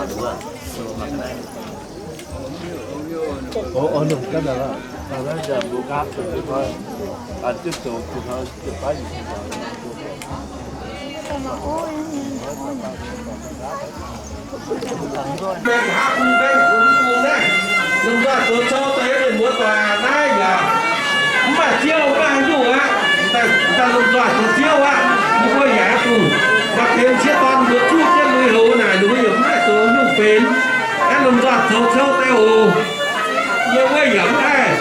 mbenc funx bung naaiv, lomh nzoih zoux cou daaih mienh muoz doic naaiv yaac mv maaih ziouv mv maaih haaix nyungc aqv. Daaih lomh nzoih zoux ziouv aqv, yie mbuo yaac duqv maaih deix sieqv dorn mbuo juqv jienv lui-houx naaic, ninh mbuo yaac mv haih zoux nyungc benx. Aeqv, lomh nzoih zoux cou daaih oc. Yie mbuo yaac mv haih,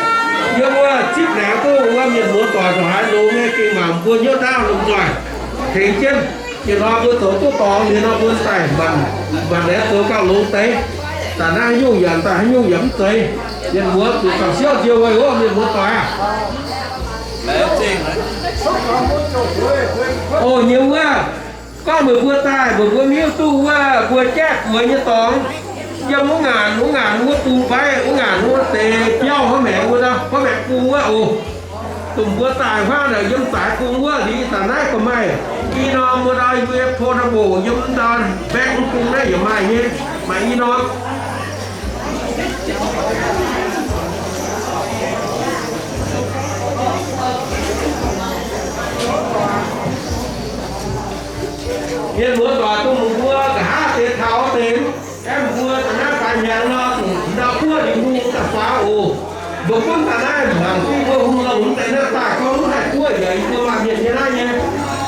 yie mbuo zipv laengz duqv wuov mienh muoz doic ndongc haaix longx nyei gengh mangc mbuo hnyouv ndaauv lomh nzoih tengx jienv. Ih hnoi mbuo zoux duqv dorngx liuz nor, mbuo daaih mangc, mangc laengz zoux gauh longx deix. Daaih naaiv haaix nyungc yaac, daaih haaix nyungc yaac mv zeiz. Mienh muoz zuqc gauh siouv nziouv weic wuov mienh muoz doic aac. Oc, nyei wuov, gorngv meih mbuo daaih, meih mbuo maiv hiuv duqv wuov mbuo jaiv buoz nyei dorngx, yiem wuov ngaanc, wuov ngaanc wuov bung fai wuov ngaanc wuov deix biauv hnangv maengx wuov, hnangv maengx bung wuov oc. Dongh mbuo daaih huaav naaic yiem zaaix bung wuov, liuz ih zanc naaiv gorqv maaih i norm wuov ndau U S portable yiem ndau bank bung naaiv yaac maaih nyei, maaih i norm. Mienh muoz doic, dongh mbuo nqa'haav deix taux deix, aeqv, mbuo da'naaiv faix hnyangx nor, ndau buov ninh hungh daaih faaux oc. Mbuo gunv da'naaiv mangc duqv mbuo hungh longc deix naaiv daaih gorngv mv haih buov yaac yie mbuo maaih mienh nyei naaiv nyei,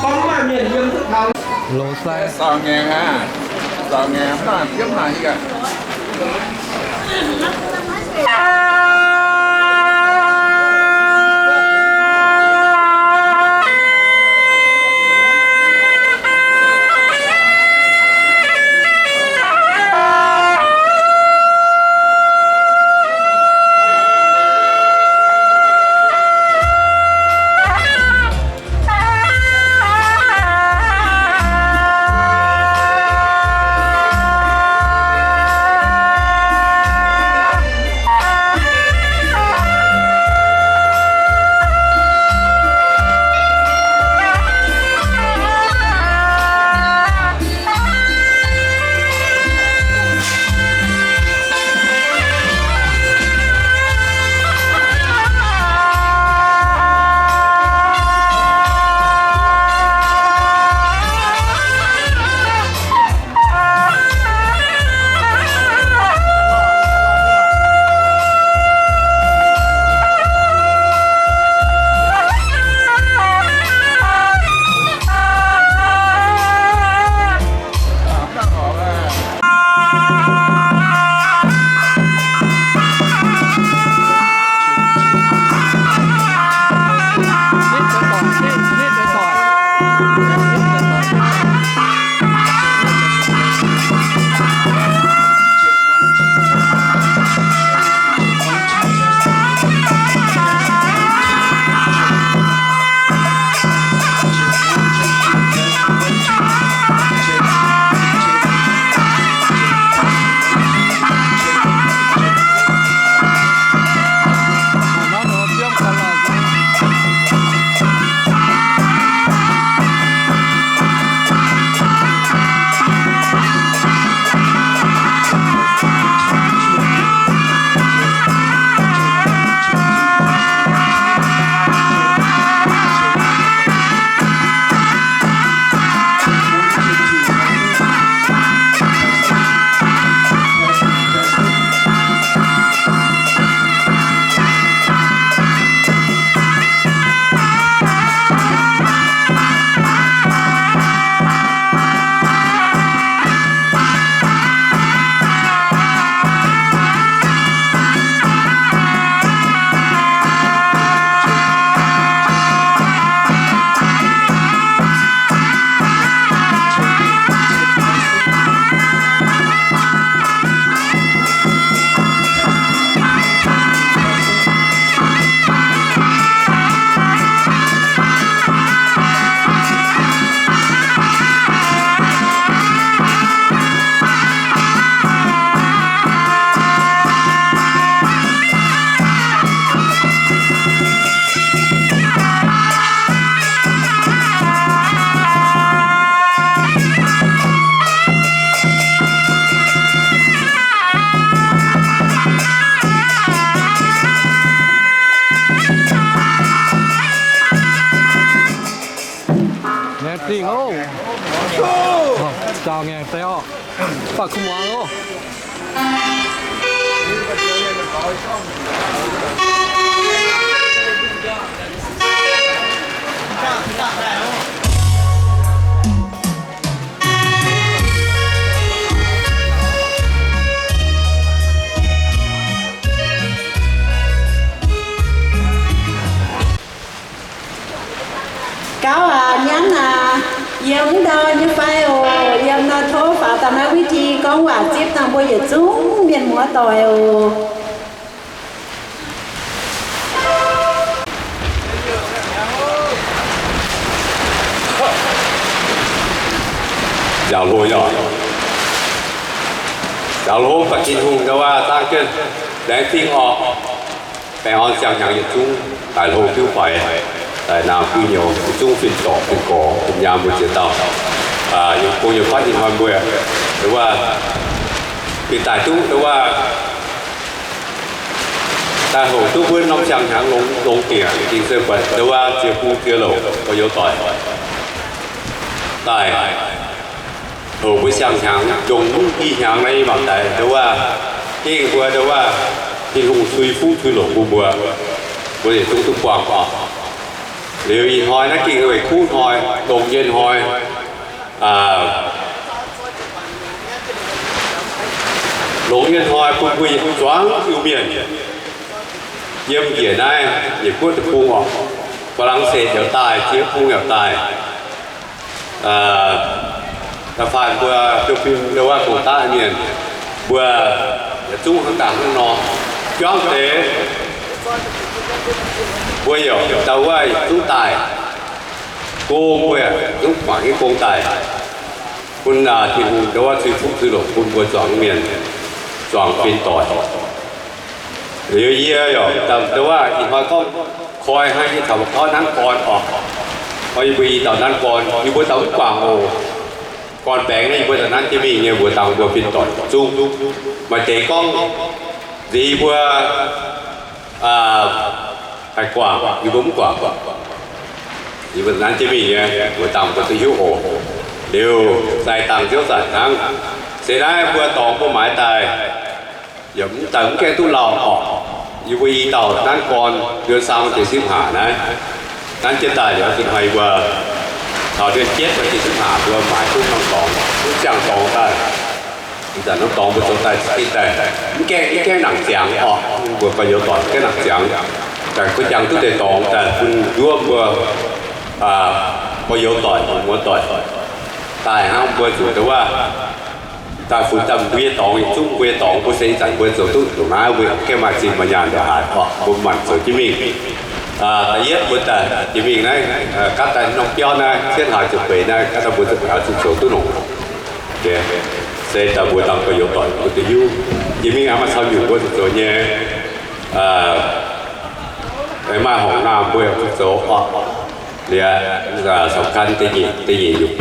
gorngv mv maaih mienh yiem duqv taux. Loz sai. Saaux ngaengc aqv. Saaux ngaengc mv baac ziepv haic aqv. Dingh oc. Jaaux ngaengc deix oc. Baac kuv muangx oc. Gauv aac, nyanv aac, yiem mv ndau nyei fai oc? Yiem nor tov faaux daaih naaiv เวที gorngv waac zipv dangh mbuo yietc zungv mienh muoz-doic oc. Njaaux hlo, njaaux hlo baac Tin-Hungh ndau wuov dangh jienv laengz zingh orqc. Baengh orn siang-hnyangx yietc zungv daaih hlo diuv faix, daaih naamh diuv nyouz, yietc zungv fin-dorc fin-gorx, fin-nyaam mbuo ziex dauh, yiem gong yiem fatv ih hnoi mbuo, ndau wuov, bieqc daaih duqv ndau wuov, daaih hoqc duqv mbuo norm siang-hnyangx longx, longx dingc, dingc se buatc ndau wuov ziex bung ziex louc gorx-youz doic daaih hoqc mbuo siang-hnyangx, ndongc mv i hnyangx naaiv nyei mangc daaih ndau wuov, gengh mbuo ndau wuov Tin-Hungh cui fuqv cui longc bun mbuo, mbuo yietc zungv duqv buangh orqc. Liuz ih hnoi naaiv gengh weic kuv hnoi, longc nyei hnoi, longc nyei hnoi bun mbuo yietc zuangx Iu-Mienh yiem njiec naaiv Yietc Guoqv deic-bung orqc, Faa^lang^setv yaac daaih, Ziex Bung yaac daaih, da'faanh mbuo Fiu^lin ndau wuov gong-daqv mienh, mbuo yietc zungv hnangv daaih hnangv nor, juangv deix mbuo yaac ndau wuov yietc zungv daaih, go mbuo yaac zungv guangc nyei gong daaih, bun Tin-Hungh ndau wuov cui fuqv cui longc bun mbuo zuangx mienh, zuangx fin-doic. Liuz yie yaac ndau wuov ih hnoi gorngv koi hnangv yie caux mbuo gorngv nanv gorn orqc. Yie mbuo i dauh nanv gorn, yie mbuo dauh mv guangc oc. Gorn-baengx naaiv yie mbuo dauh nanv jienv mingh nyei, mbuox dangh mbuo fin-doic zungv. Maaih deix gorngv nziex yie mbuo haih guangc, yie mbuo mv guangc. Yie mbuo nanv jienv mingh nyei, mbuox dangh mbuo duqv hiuv oc. Liuz zaih dangh ziouv zanc hnangv. Se naaiv mbuo dorngx mbuo maaiz daaih, yaac mv daaih mv gaengh duqv lauh orqc. Yie mbuo i dauh nanv gorn เดือนสาม วันที่สิบห้า naaiv, nanv jienv daaih liuz, zuqc hnoi yie mbuo taux เดือนเจ็ด วันที่สิบห้า mbuo maaiz duqv norm dorngx, duqv ziangh dorngx daaih. Ih zanc norm dorngx mbuo zoux daaih za'gengh daaih mv gaengh, mv gaengh nangc ziangx orqc. Mbuo gorx-youz doic mv gaengh nangc ziangx, daaih kuv jangx duqv deix dorngx daaih bun nduov mbuo gorx-youz doic, muoz-doic daaih hnangv mbuo zuqc dongh wuov daaih funx daaih mbuo nyei dorngx, yietc zungv mbuo nyei dorngx, mbuo se ih zanc mbuo zoux duqv ndongc naaiv, mbuo gaengh maaih zinh maaih nyaanh ndongc haaix orqc, mbuo manc zoux jienv mingh. Da'yietv mbuo daaih jiex mingh naaiv, gaatv daaih norm biauv naaiv, cietv hlaax ziepc feix naaiv, gaatv daaih mbuo zuqc zoux duqv longc. Se daaih mbuo dangh gorx-youz doic mbuo duqv hiuv, jiex mingh aengx maaih caux nyungc mbuo zuqc zoux nyei, aengx maaih horngc naamh mbuo yaac zuqc zoux orqc. Liuz, สำคัญ da'nyeic nyungc,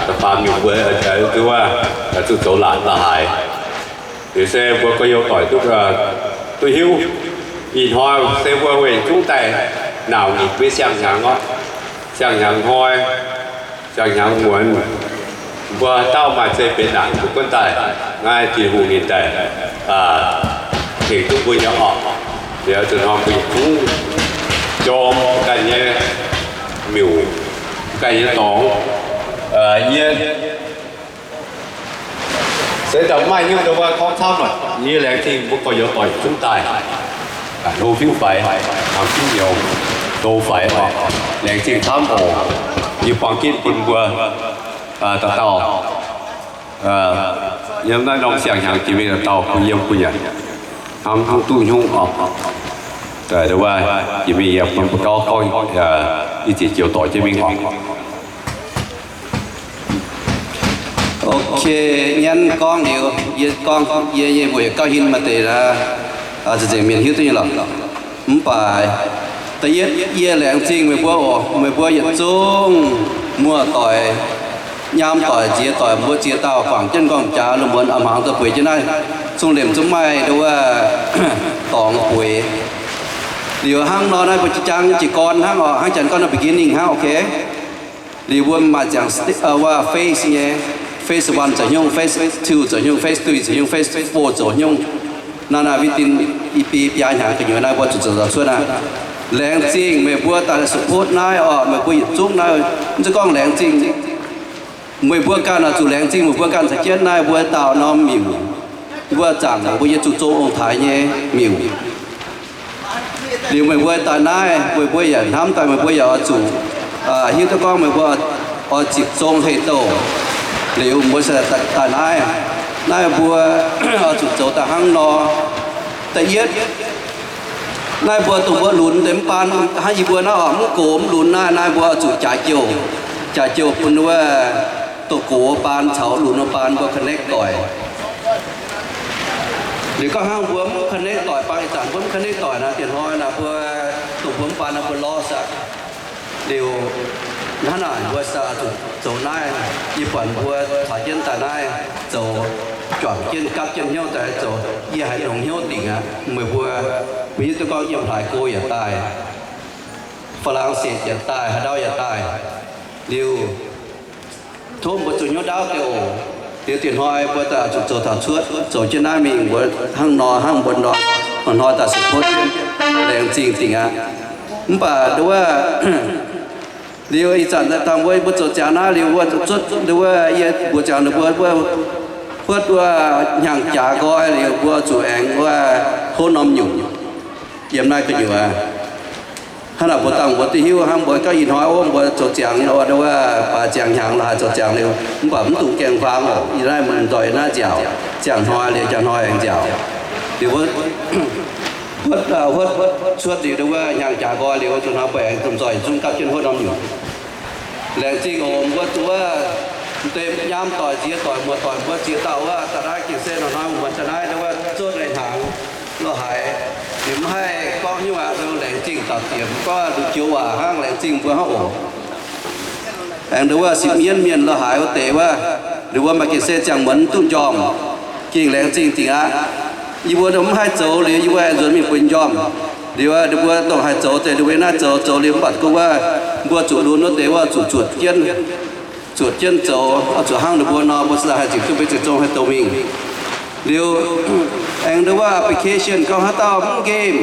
da'faam nyungc mbuo zuqc zoux laatc la'haaix. Liuz se mbuo gorx-youz doic duqv hiuv, ih hnoi se mbuo weic zungv daaih nauc nyic mbuo siang-hnyangx orqc. Siang-hnyangx hnoi, siang-hnyangx muonz, mbuo dauh maaih zei benx naanc mbuo gunv daaih naaiv Tin-Hungh ninh daaih tengx duqv mbuo nyei orqc. Liuz zuqc hnoi mbuo yietc zungv jorm ganh nyei miuc, ganh nyei dorngx, yie se daaih maaih hnyouv dongh wuov gorngv camv aqv. Yie laengz zingh mbuo gorx-youz doic zungv daaih, hlo fiuv faix, hlo fiuv nyouz, hlo faix oc. Laengz zingh camv oc. Yie buangh jienv bun mbuo dauh dauh yiem naaiv norm siang-hnyangx jiex mingh dauh dauh bun yiem bun nyanc, hnangv duqv hnyouv oc. Dongh wuov jiex mingh yie bun mbuo gauh gorngv ih ziex joux doic jienv mingh oc. Ok, nyanv gorngv liuz, yie gorngv yie nyei mbuox gauh hinh maaih deix nzengc mienh hiuv duqv nyei lorqc. Mv baac da'yietv yie laengz zingh meih mbuo oc, meih mbuo yietc zungv muoz-doic, nyaam doic, nziex doic, mbuo ziex dauh guangc jienv nqorngv-jaax lungh muonz a'hmz hnaangx daaih bueix jienv naaiv, zungh liemh zungv maaih dongh wuov dorngx bueix. Liuz hnangv nor naaiv mbuo jang jiez gorn hnangv oc, hnangv janx gorngv nor beginning hnangv, ok. Liuz mbuo maaih ziangx phase nyei, phase one zoux haaix nyungc, phase two zoux haaix nyungc, phase three zoux haaix nyungc, phase four zoux haaix nyungc. Naaiv naaiv within i biei biaa hnyangx gu'nyuoz naaiv mbuo zuqc zoux taux cuotv aqv. Laengz zingh meih mbuo daaih support naaiv oc, meih mbuo yietc zungv naaiv, mv zeiz gorngv laengz zingh meih mbuo ganh oix zuqc laengz zingh meih mbuo ganh caux jienv naaiv mbuo dauh norm miuc, mbuo zaangc mbuo nyei zuqc zong ong-taaix nyei miuc. Liuz meih mbuo daaih naaiv, meih mbuo yaac hnamv daaih meih mbuo yaac oix zuqc hiuv duqv gorngv meih mbuo oix ziepc zong heh douh. Liuz mbuo se daaih naaiv, naaiv mbuo oix zuqc zoux daaih hnangv nor. Da'yietv, naaiv mbuo dongh mbuo lunx deix mv baan hnangv yie mbuo naaiv oc, mv gox mv lunx naaiv, naaiv mbuo oix zuqc jaaix jouh, jaaix jouh bun wuov dongh gox baan caux lunx baan mbuo connect doic. Liuz gorngv hnangv mbuo mv connect doic, baan ih zanc mbuo mv connect doic naaiv, dieh hnoi naaiv mbuo dongh mbuo mv baan naaiv mbuo lost aqv. Liuz hnangv naaic mbuo se zuqc zoux naaiv, yie buatc mbuo caux jienv daaih naaiv zoux, juangc jienv gapv jienv hnyouv daaih zoux, yie haiz longx hnyouv dingc aqv. Meih mbuo, mbuo hiuv duqv gorngv yiem hlaaix go yaac daaih, Faa^lang^setc yaac daaih, haaix ndau yaac daaih. Liuz tov mbuo zuqc hnyouv ndaauv deix oc. Liuz dieh hnoi mbuo daaih zuqc zoux taux cuotv, zoux jienv naaiv mingh mbuo hnangv nor hnangv mbuo nor, hnoi-hnoi daaih support jienv, laengz zingh dingc aqv. Mv baac nduov wuov, liuz ih zanc daaih dangh mbuo, mbuo zoux ziangx naaiv liuz mbuo zuqc cuotv nduov wuov, yie mbuox ziangx ninh mbuo, mbuo huotv wuov hnyangx-jaax nqoi liuz mbuo zuqc aengx wuov hov norm nyungc yiem naaiv gu'nyuoz. Hnangv naaic mbuo dangh mbuo duqv hiuv hnangv, mbuo gorngv ih hnoi ov mbuo zoux ziangx nor, nduov wuov baaix ziangx hnyangx la'haaix zoux ziangx liuz, mv baac mv dungx gaengh huaang oc. Yie naaiv mbuo nzoih naaiv nziaauc, ziangh hnoi liuz njang hnoi aengx nziaauc. Liuz huotv, huotv, huotv cuotv liuz nduov wuov hnyangx-jaax nqoi liuz, zuqc hnoi mbuo aengx domh nzoih zungv gapv jienv huotv norm nyungc. Laengz zingh oc mbuo zuqc wuov, m'deix nyaam doic, nziex doic, muoz doic, mbuo ziex dauh wuov daaih naaiv gengh se hnoi-hnoi muonz daaih naaiv nduov wuov zuotv leiz-hnaangx lo haaix, liuz mv haih gorngv nyungc aqv. Laengz zingh daux diemx, gorngv nduqc joux waac hnangv, laengz zingh mbuo hnangv oc. Aengx nduov wuov sipv mienv mienh lo haaix wuov deix wuov, nduov wuov maaih gengh se ziangh muonz mv duqv njormh, gengh laengz zingh dingc aqv. Yie mbuo mv haih zoux liuz, yie mbuo aengx nzuonx mingh bueix njormh. Liuz nduov mbuo dongh haih zoux deix nduov mbuo naaiv zoux, zoux liuz mv baac gorngv wuov, mbuo zuqc lunx wuov deix wuov zuqc zuotc jienv, zuotc jienv zoux, oix zuqc hnangv nduov mbuo nor, mbuo se haih ziepc duqv mbuo ziepc zong haih douz mingh. Liuz aengx nduov wuov application gorngv haaix dauh mv nqemh,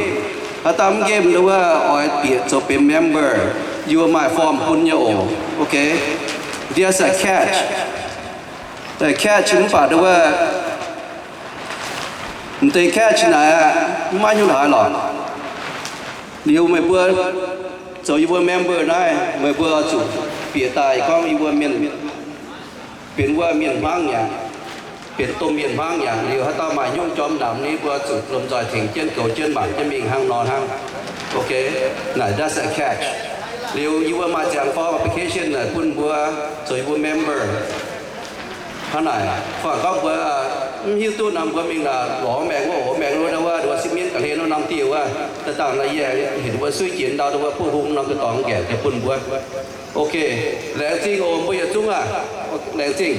haaix dauh mv nqemh nduov wuov oix bieqc zoux benx member, yie mbuo maaih form bun nyei oc. Okay, there's a catch. Catch mv baac nduov wuov, m'deix catch naaic aqv, mv maaih nyungc haaix lorqc. Liuz meih mbuo zoux yie mbuo member naaiv, meih mbuo zuqc bieqc daaih gorngv yie mbuo mienh, benx wuov mienh hmuangv yaac, benx domh mienh hmuangv yaac. Liuz haaix dauh maaih nyungc jorm namx ni, mbuo zuqc lomh nzoih tengx jienv goux jienv mangc jienv mingh hnangv nor hnangv. Okay, naaic that's a catch. Liuz yie mbuo maaih ziangx form application naaic bun mbuo zoux yie mbuo member. Hnangv naaic, fangx gorngv mbuo mv hiuv duqv nor, mbuo mingh lorz maengx wuov, maengx wuov, wuov sipv mienv ga'hlen wuov norm diuh wuov, da'dangh naaiv yie hinc mbuo suiv jiex ndau wuov buov hung norm deix dorngx nqaengc deix bun mbuo. Okay, laengz zingh oc mbuo yietc zungv aac. Laengz zingh.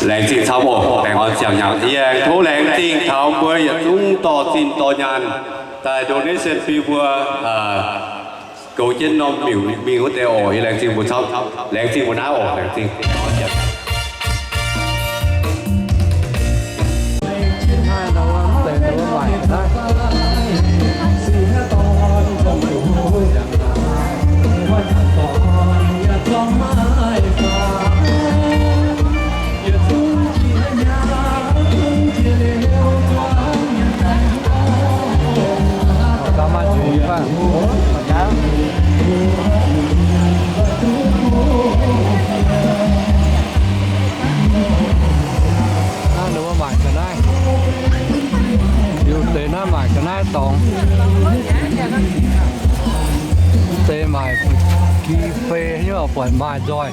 Laengz zingh camv oc. Laengz oix ziangh hnyangx yie aengx tov laengz zingh taux mbuo yietc zungv dorh zinh dorh nyaanh daaih donation fih mbuo goux jienv norm miuc mingh wuov deix oc. Yie laengz zingh mbuo camv. Laengz zingh mbuo naaiv oc. Laengz zingh. Naaiv ninh mbuo maaic ga'naaiv. Liuz deix naaiv maaic ga'naaiv dorngx. Deix maaic gi fei nyei, buatc maaih nzoih.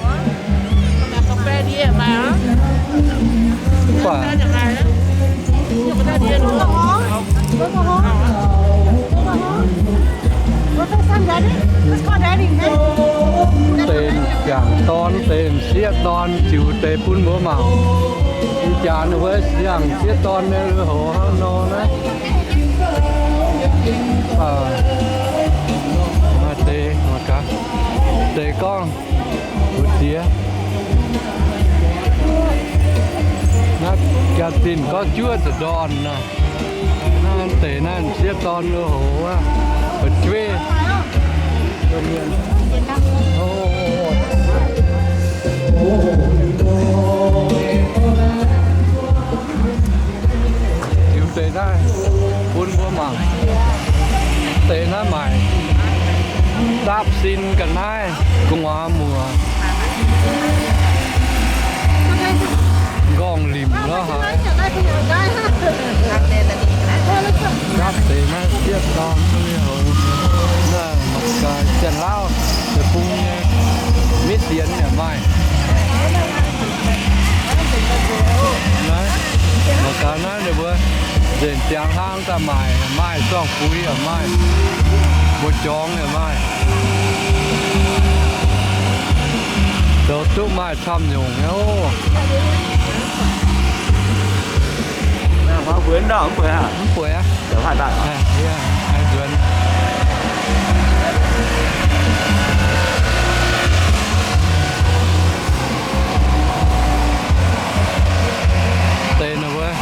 Mv baac deix m'jangc dorn, deix m'sieqv dorn ziux deix bun mbuo mangc. Ih jaax ninh mbuo siang sieqv dorn nyei lui-houx hnangv nor naaiv. Ninh gorngv juov za'ndorn nor. Naaiv deix naaiv sieqv dorn lui-houx aqv, fu'jueiv. Liuz deix naaiv bun mbuo mangc. Deix naaiv maaic dapv sin ga'naaiv gu'nguaaz muoz. Nqorngv limc lorqc haic. Dapv deix naaiv sieqv dorn lui-houx. Naaiv mangc gaax Janx-Lauv deic-bung nyei miv sienx yaac maaih. Naaiv mangc gaax naaiv ninh mbuo nzengc ziangx hlang daaih maaic, maaih zorng-buix yaac maaih, mbu'jorngx yaac maaih. Zoux duqv maaih camv nyungc nyei oc. Mv bueix aqv. Nzuonx. Deix naaiv wuov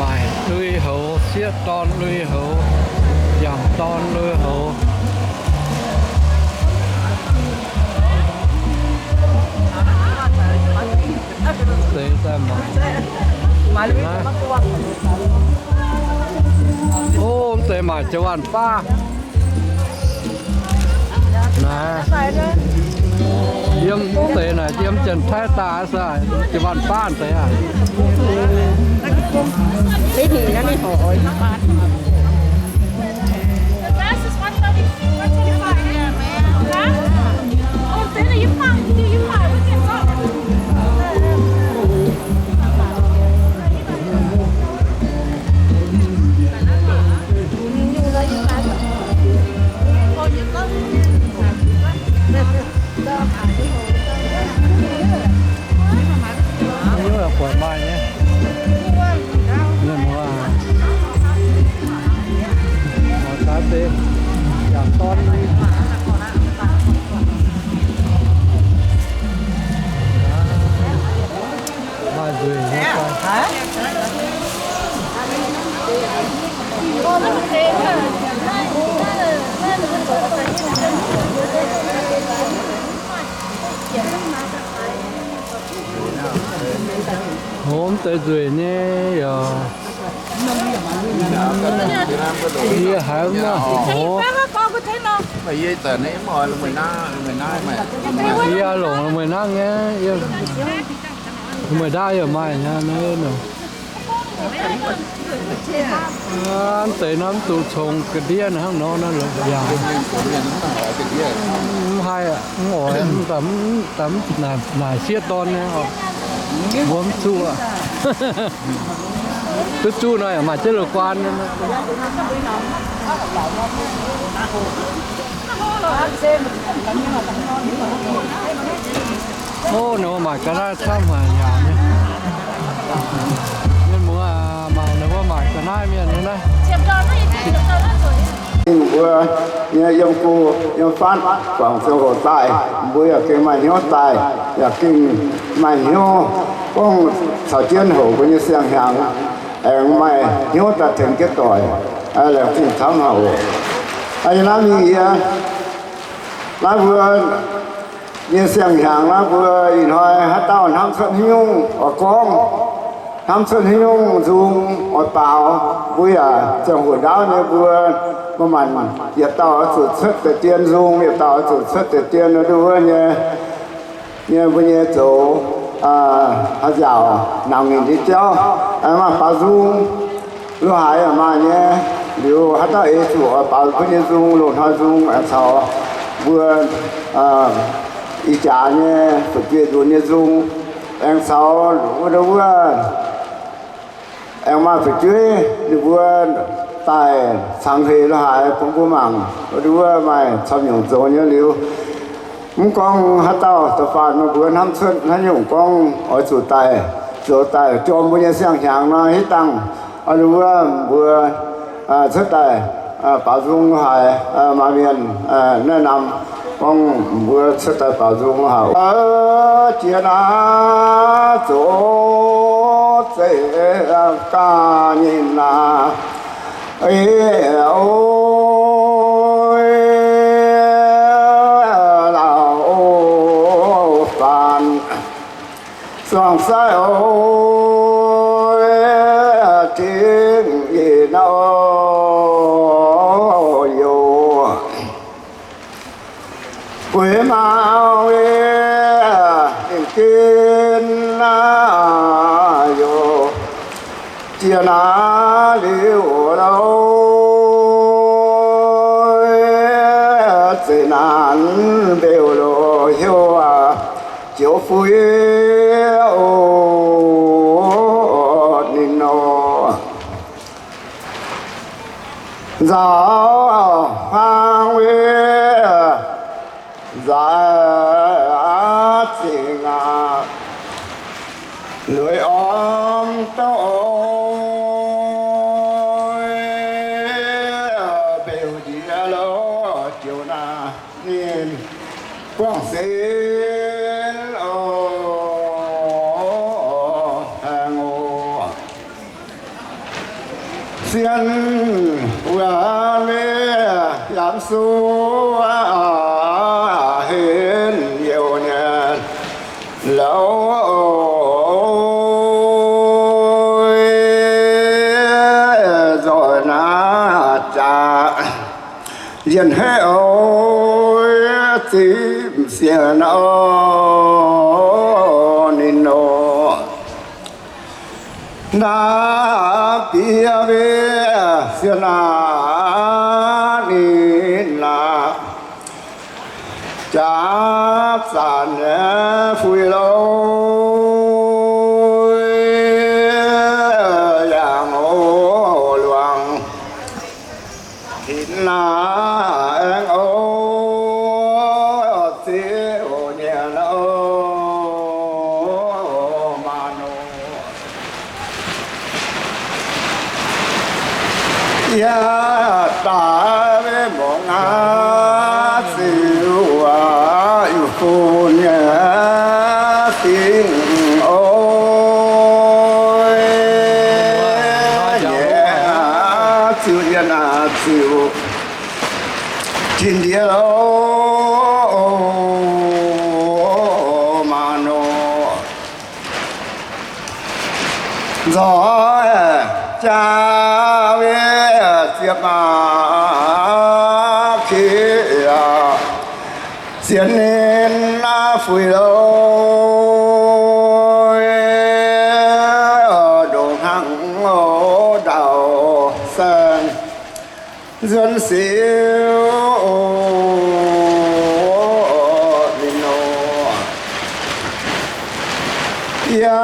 maaic lui-houx, sieqv dorn lui-houx, yangh dorn lui-houx. Deix daaih maaic. O, deix maaic jiu-waanh baav. Naaiv, yiem deix naaic yiem Janx-Taiv daaih se jiu-waanh baav deix aqv. Buatc maaih nyei. Mienh muoz, mangc gaax deix yaac dorn. Maaih nzueic nyei fai? Hov, mv deix nzueic nyei yaac. Yie haiz mv hov. Yie longc meih nangv nyei, meih nangv yaac maaih nyei. Mv deix naaiv mv duqv congx ga'ndiev hnangv nor naaiv longc yaac. Mv haih, mv oix, mv daaih, mv daaih mv naaic sieqv dorn nyei, mbuo mv zuqv. Duqv zuqv nor yaac maaih jienv lo guaan. O, ninh mbuo maaic ga'naaiv camv haic yaac nyei. Mienh muoz aah, mangc ninh mbuo maaic ga'naaiv mienh nyei naaiv. Ninh mbuo nyei yiem gu yiem fatv guangc ziangh hoc daaih, mbuo yaac gengh maaih hnyouv daaih, yaac gengh maaih hnyouv gorngv caux jienv hoc mbuo nyei siang-hnyangx, aengx maaih hnyouv daaih tengx jienv doic, laengz zingh camv haic oc. Yie naaiv mingh yie, naaiv mbuo nyei siang-hnyangx naaiv mbuo ih hnoi haaix dauh hnamv cuotv haaix nyungc oix gorngv, hnamv cuotv haaix nyungc nzung oix baaux, mbuo yaac ziangh hoc ndaauv nyei mbuo, mbuo maanc yietc dauh oix zuqc cuotv deix dien nzung, yietc dauh oix zuqc cuotv deix dien wuov nyei, nyei mbuo nyei zoux haaix nzaaux nangc ninh nyei jauv, maaih baaux nzung lo haaix yaac maaih nyei. Liuz haaix dauh eix zuqc oix baaux mbuo nyei nzung, loz-hnoi nzung aengx caux mbuo ih jaax nyei fu'jueiv nzunc nyei nzung, aengx caux wuov, wuov, aengx maaih fu'jueiv ninh mbuo daaih cangx heix lo haaix bun mbuo mangc, wuov, wuov maaih camv nyungc zoux nyei liuz. Mv gorngv haaix dauh da'faanh meih mbuo hnamv cuotv haaix nyungc gorngv oix zuqc daaih zoux daaih jorm mbuo nyei siang-hnyangx nor, hitv dangh wuov mbuo cuotv daaih baaux nzung haaix, maaih mienh naaiv namx Gorngv mbuo cuotv daaih baaux nzung haic. Jiex naaiv zoux zeiv gaax nyei naaic, ov, laauc faanx suangx sai ov, tingx yinh ov, youz gueix maa wiev lingh gen naaiv, youz jiex naaiv liuz loh, zeiv naanc mbeux loh heuc joux fuix oc, ninh nor. Nzaaux hmuangx wiev nzaaix zingh aqv, lueiz orm douv oix, mbeux njiec loh joux naaic ninh buangh sin oc, haengh oc. Sien wuov miev yaac suv henv youh nyanc louh, nzoih naaiv jaax yienh haiv oix, zipv sienx oc, ninh nor. Naaiv bieqc miev sienx naaiv ninh naaic, jaax zanc nyei fuix loh, yangh oc luangc hinc naaic aengx oc, ziouc nyanc oc, maanc oc. Yie daaih mbuo ngaav ziux aac, yuh fun nyei fingx oc, nyei ziux yie naaic ziux tin ndiev loh, maanc oc. Nzoih jaa wiev ziepc maa kie, sienx ninh naaiv fuix loh, ndongc hnangv oc ndaauv saeng nzuonx siou oc, ninh nor. Yie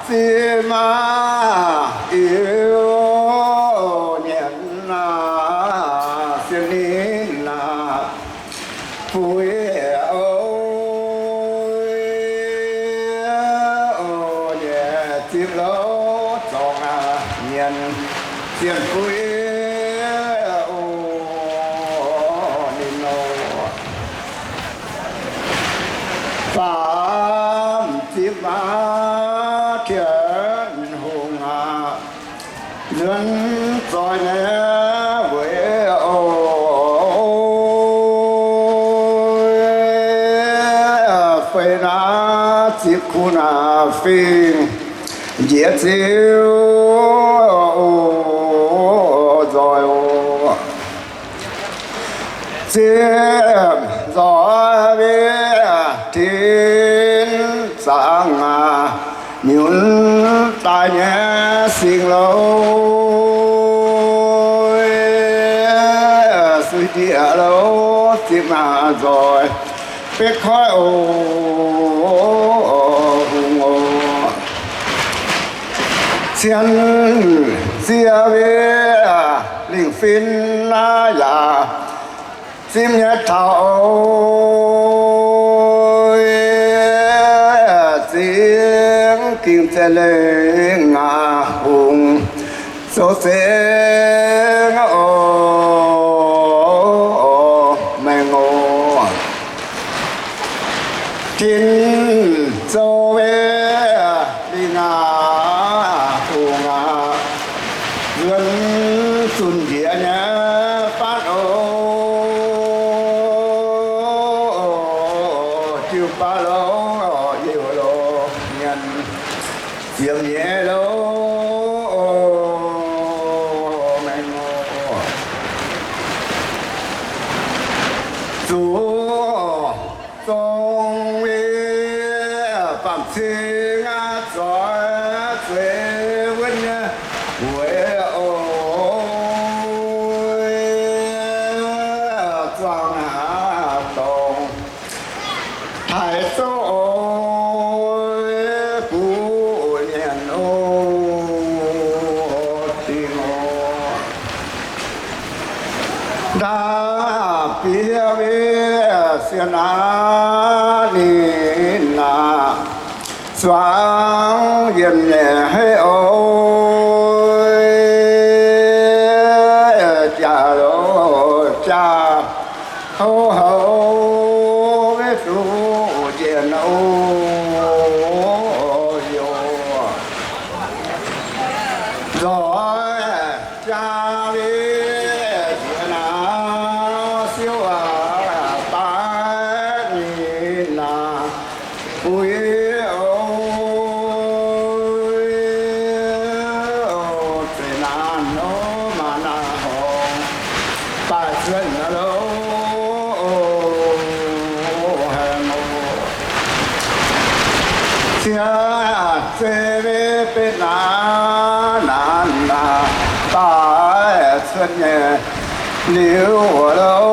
zipv maa iu nyanc naaic, sienx ninh naaic fuix oc, nyei zipv louh zorngx aqv, nyanc sienx fuix oc, ninh nor. Faam zipv maa Tin-Hungh aac, nzuonx zoih nyei weic oc, feix naaiv zipv kuv naaic fingx njiec ziux oc, nzoih oc. Zipv nzoih miev tin zaangc aac, nyunc daaih nyei singx loh, suiv ndiev loh zipv naaic nzoih betv koiv oc, hungh oc. Cien ziex miev lingc fin naaiv yaac zipv nyei taux oc, zingx gingh zeix lengh aac, hungh zoux zengx oc, maengx oc. zunh njiec nyei fatv oc, jiu baav longx oc, liuh longx nyanc, ziemx nyei longx oc, maengx oc. Zuqc zong wiev baamh cing aqv, zoix zueiz wuonv nyei weic oc, zuangx aqv dongh taaix zouv oc, buv nyanc oc, dingh oc. Ndaamv-bieqc wiev sienh aqv, ninh aqv, zuangx yienh nyei heiv oc, jaax loz jaax houv houv, weic zuqc njiec oc, yoc, nzoih jaa li njiec naaiv siouv aqv, baav ninh naaiv buix oc, zueiz naanc oc, maaih naanc horngz daaih cuotv naaiv loh, haengh oc. Ciev zeiv wiev betv naanc, naanc naanc daaih cuotv nyei liuz loh,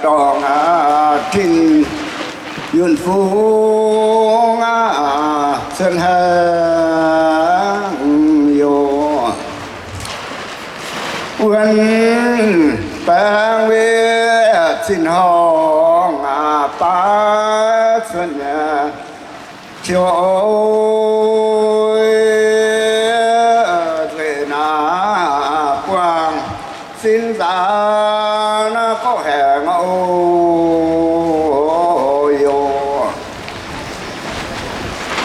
dorngx aqv, tin yunh fungx aqv, cuotv haengh yoc. Wuonv baengx wiev zinh horngh aqv, baav cuotv nyei ciouv oc, nzueic naaiv buangh sin nzaanx naaiv gorqv haengh oc, yoc.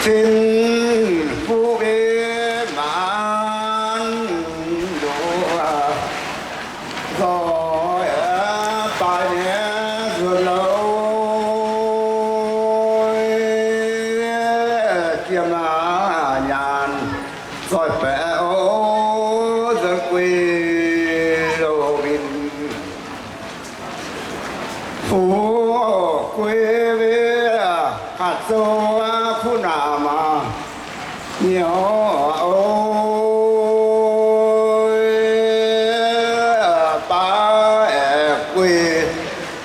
Cin fuqv wiev maanc ndoqc, nzoih baaix nyei nzuonx loh, jiem nyaanh nzoih baeqc oc, nzuonx guei loh winh. Fuqv guei wiev hatc zouv kuv naamh maah, nyouz oc, baav aengx guei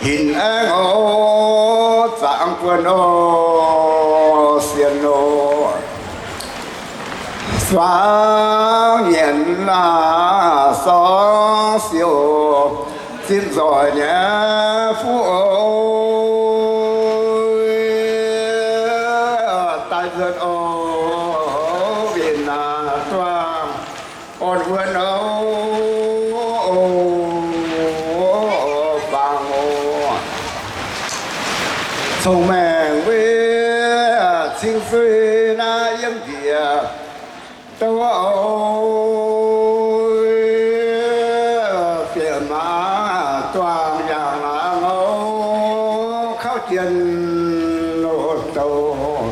hinc aengx oc, zaangc buonc oc, sienx oc. Suangx nyienx aac, sorngv siouc, zipv nzoih nyei fuqv oc, daaih nzuonx oc, winh aac, duangh orn wuonx oc, fangx oc. Cong-maengc wiev cing suiv naaiv yiem njiec douv oc, bieqc maaz duangh yangh laangz oc, kauv jien loz-douh.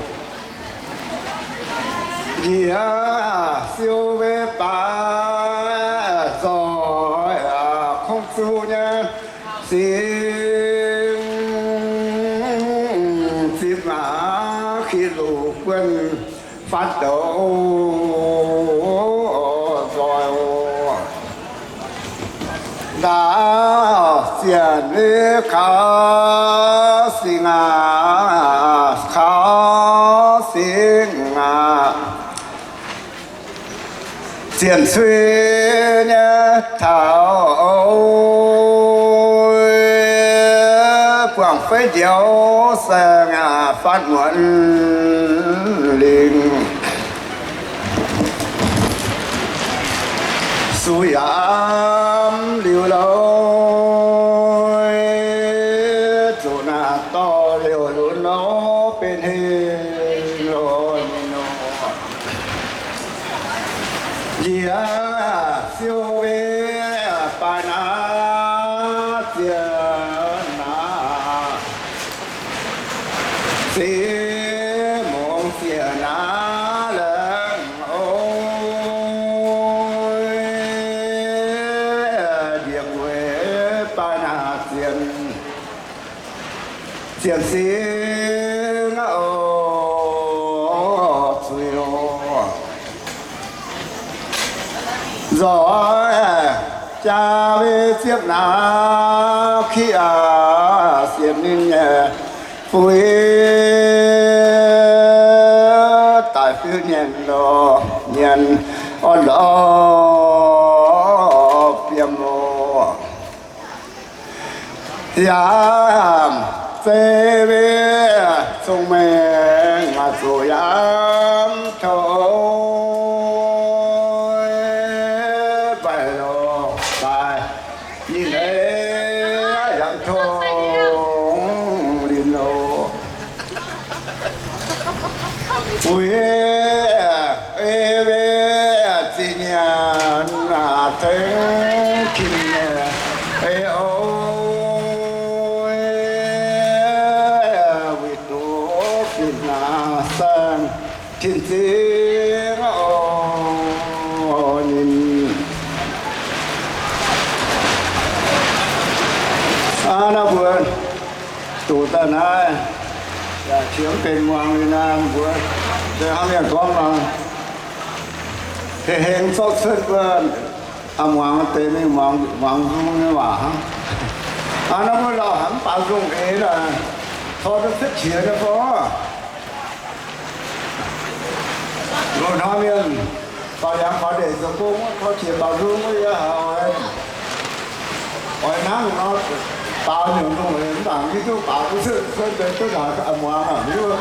Njiec siou wei baaix zoih kungx zuqc nyei singx, zipv aac, kih luc guonv fatv douc nzoih oc. Ndaauv zienc wiev kaux singx aac, kaux singx aac, zienc cui nyei taux buangh feiv njoux saeng aac, fatv muonz lingh. Suv yaac liuz loh, zuqc naaic dorh liouh lunx nor, benx heng loh ninh nor. Njiec siou-wei baaix naaiv zienx naaiv, ziv mungz zienx naaiv lengh oc. Njiec gueix baaix naaiv zienx, zienx sing oc, zuiz oc. Nzoih jaa-wei ziepv naaiv kiv aqv, sienx ninh nyei fuix daic fiuv nyanc lorz nyanc orn lorz biem oc. Yaac zeiz-wei cong-mengh maaih zuqc yaac tov mbaih lorz daaih ninh ei yaac tov lin oc. Wuic ei wei ziqc nyanc tengx kin nyei ei oc. Wuic duqv fih naaiv saeng tin-zingh oc ninh. Aa, naaiv mbuo doqc daaih naaiv, yaac qiemx benx muangx liuz naaiv mbuo, se hnangv mienh gorngv nor, hengx hengx zorqv cuotv mbuo a'muangx deix mingh muangx, muangx nzung nyei waac hnangv. Aa, naaiv mbuo lauh hnangv mv baac nzung eix naaic, tov duqv cuotv qiex nyei fai? Loz-hnoi mienh faaux liangx faaux ndeic zoux gong, tov qiex baaux nzung wuov yie haiz oix hnangv nor, baaux nyungc nzung eix mv baac mv hiuv duqv baaux duqv cuotv, cuotv deix duqv naaic a'muangx aqv hiuv.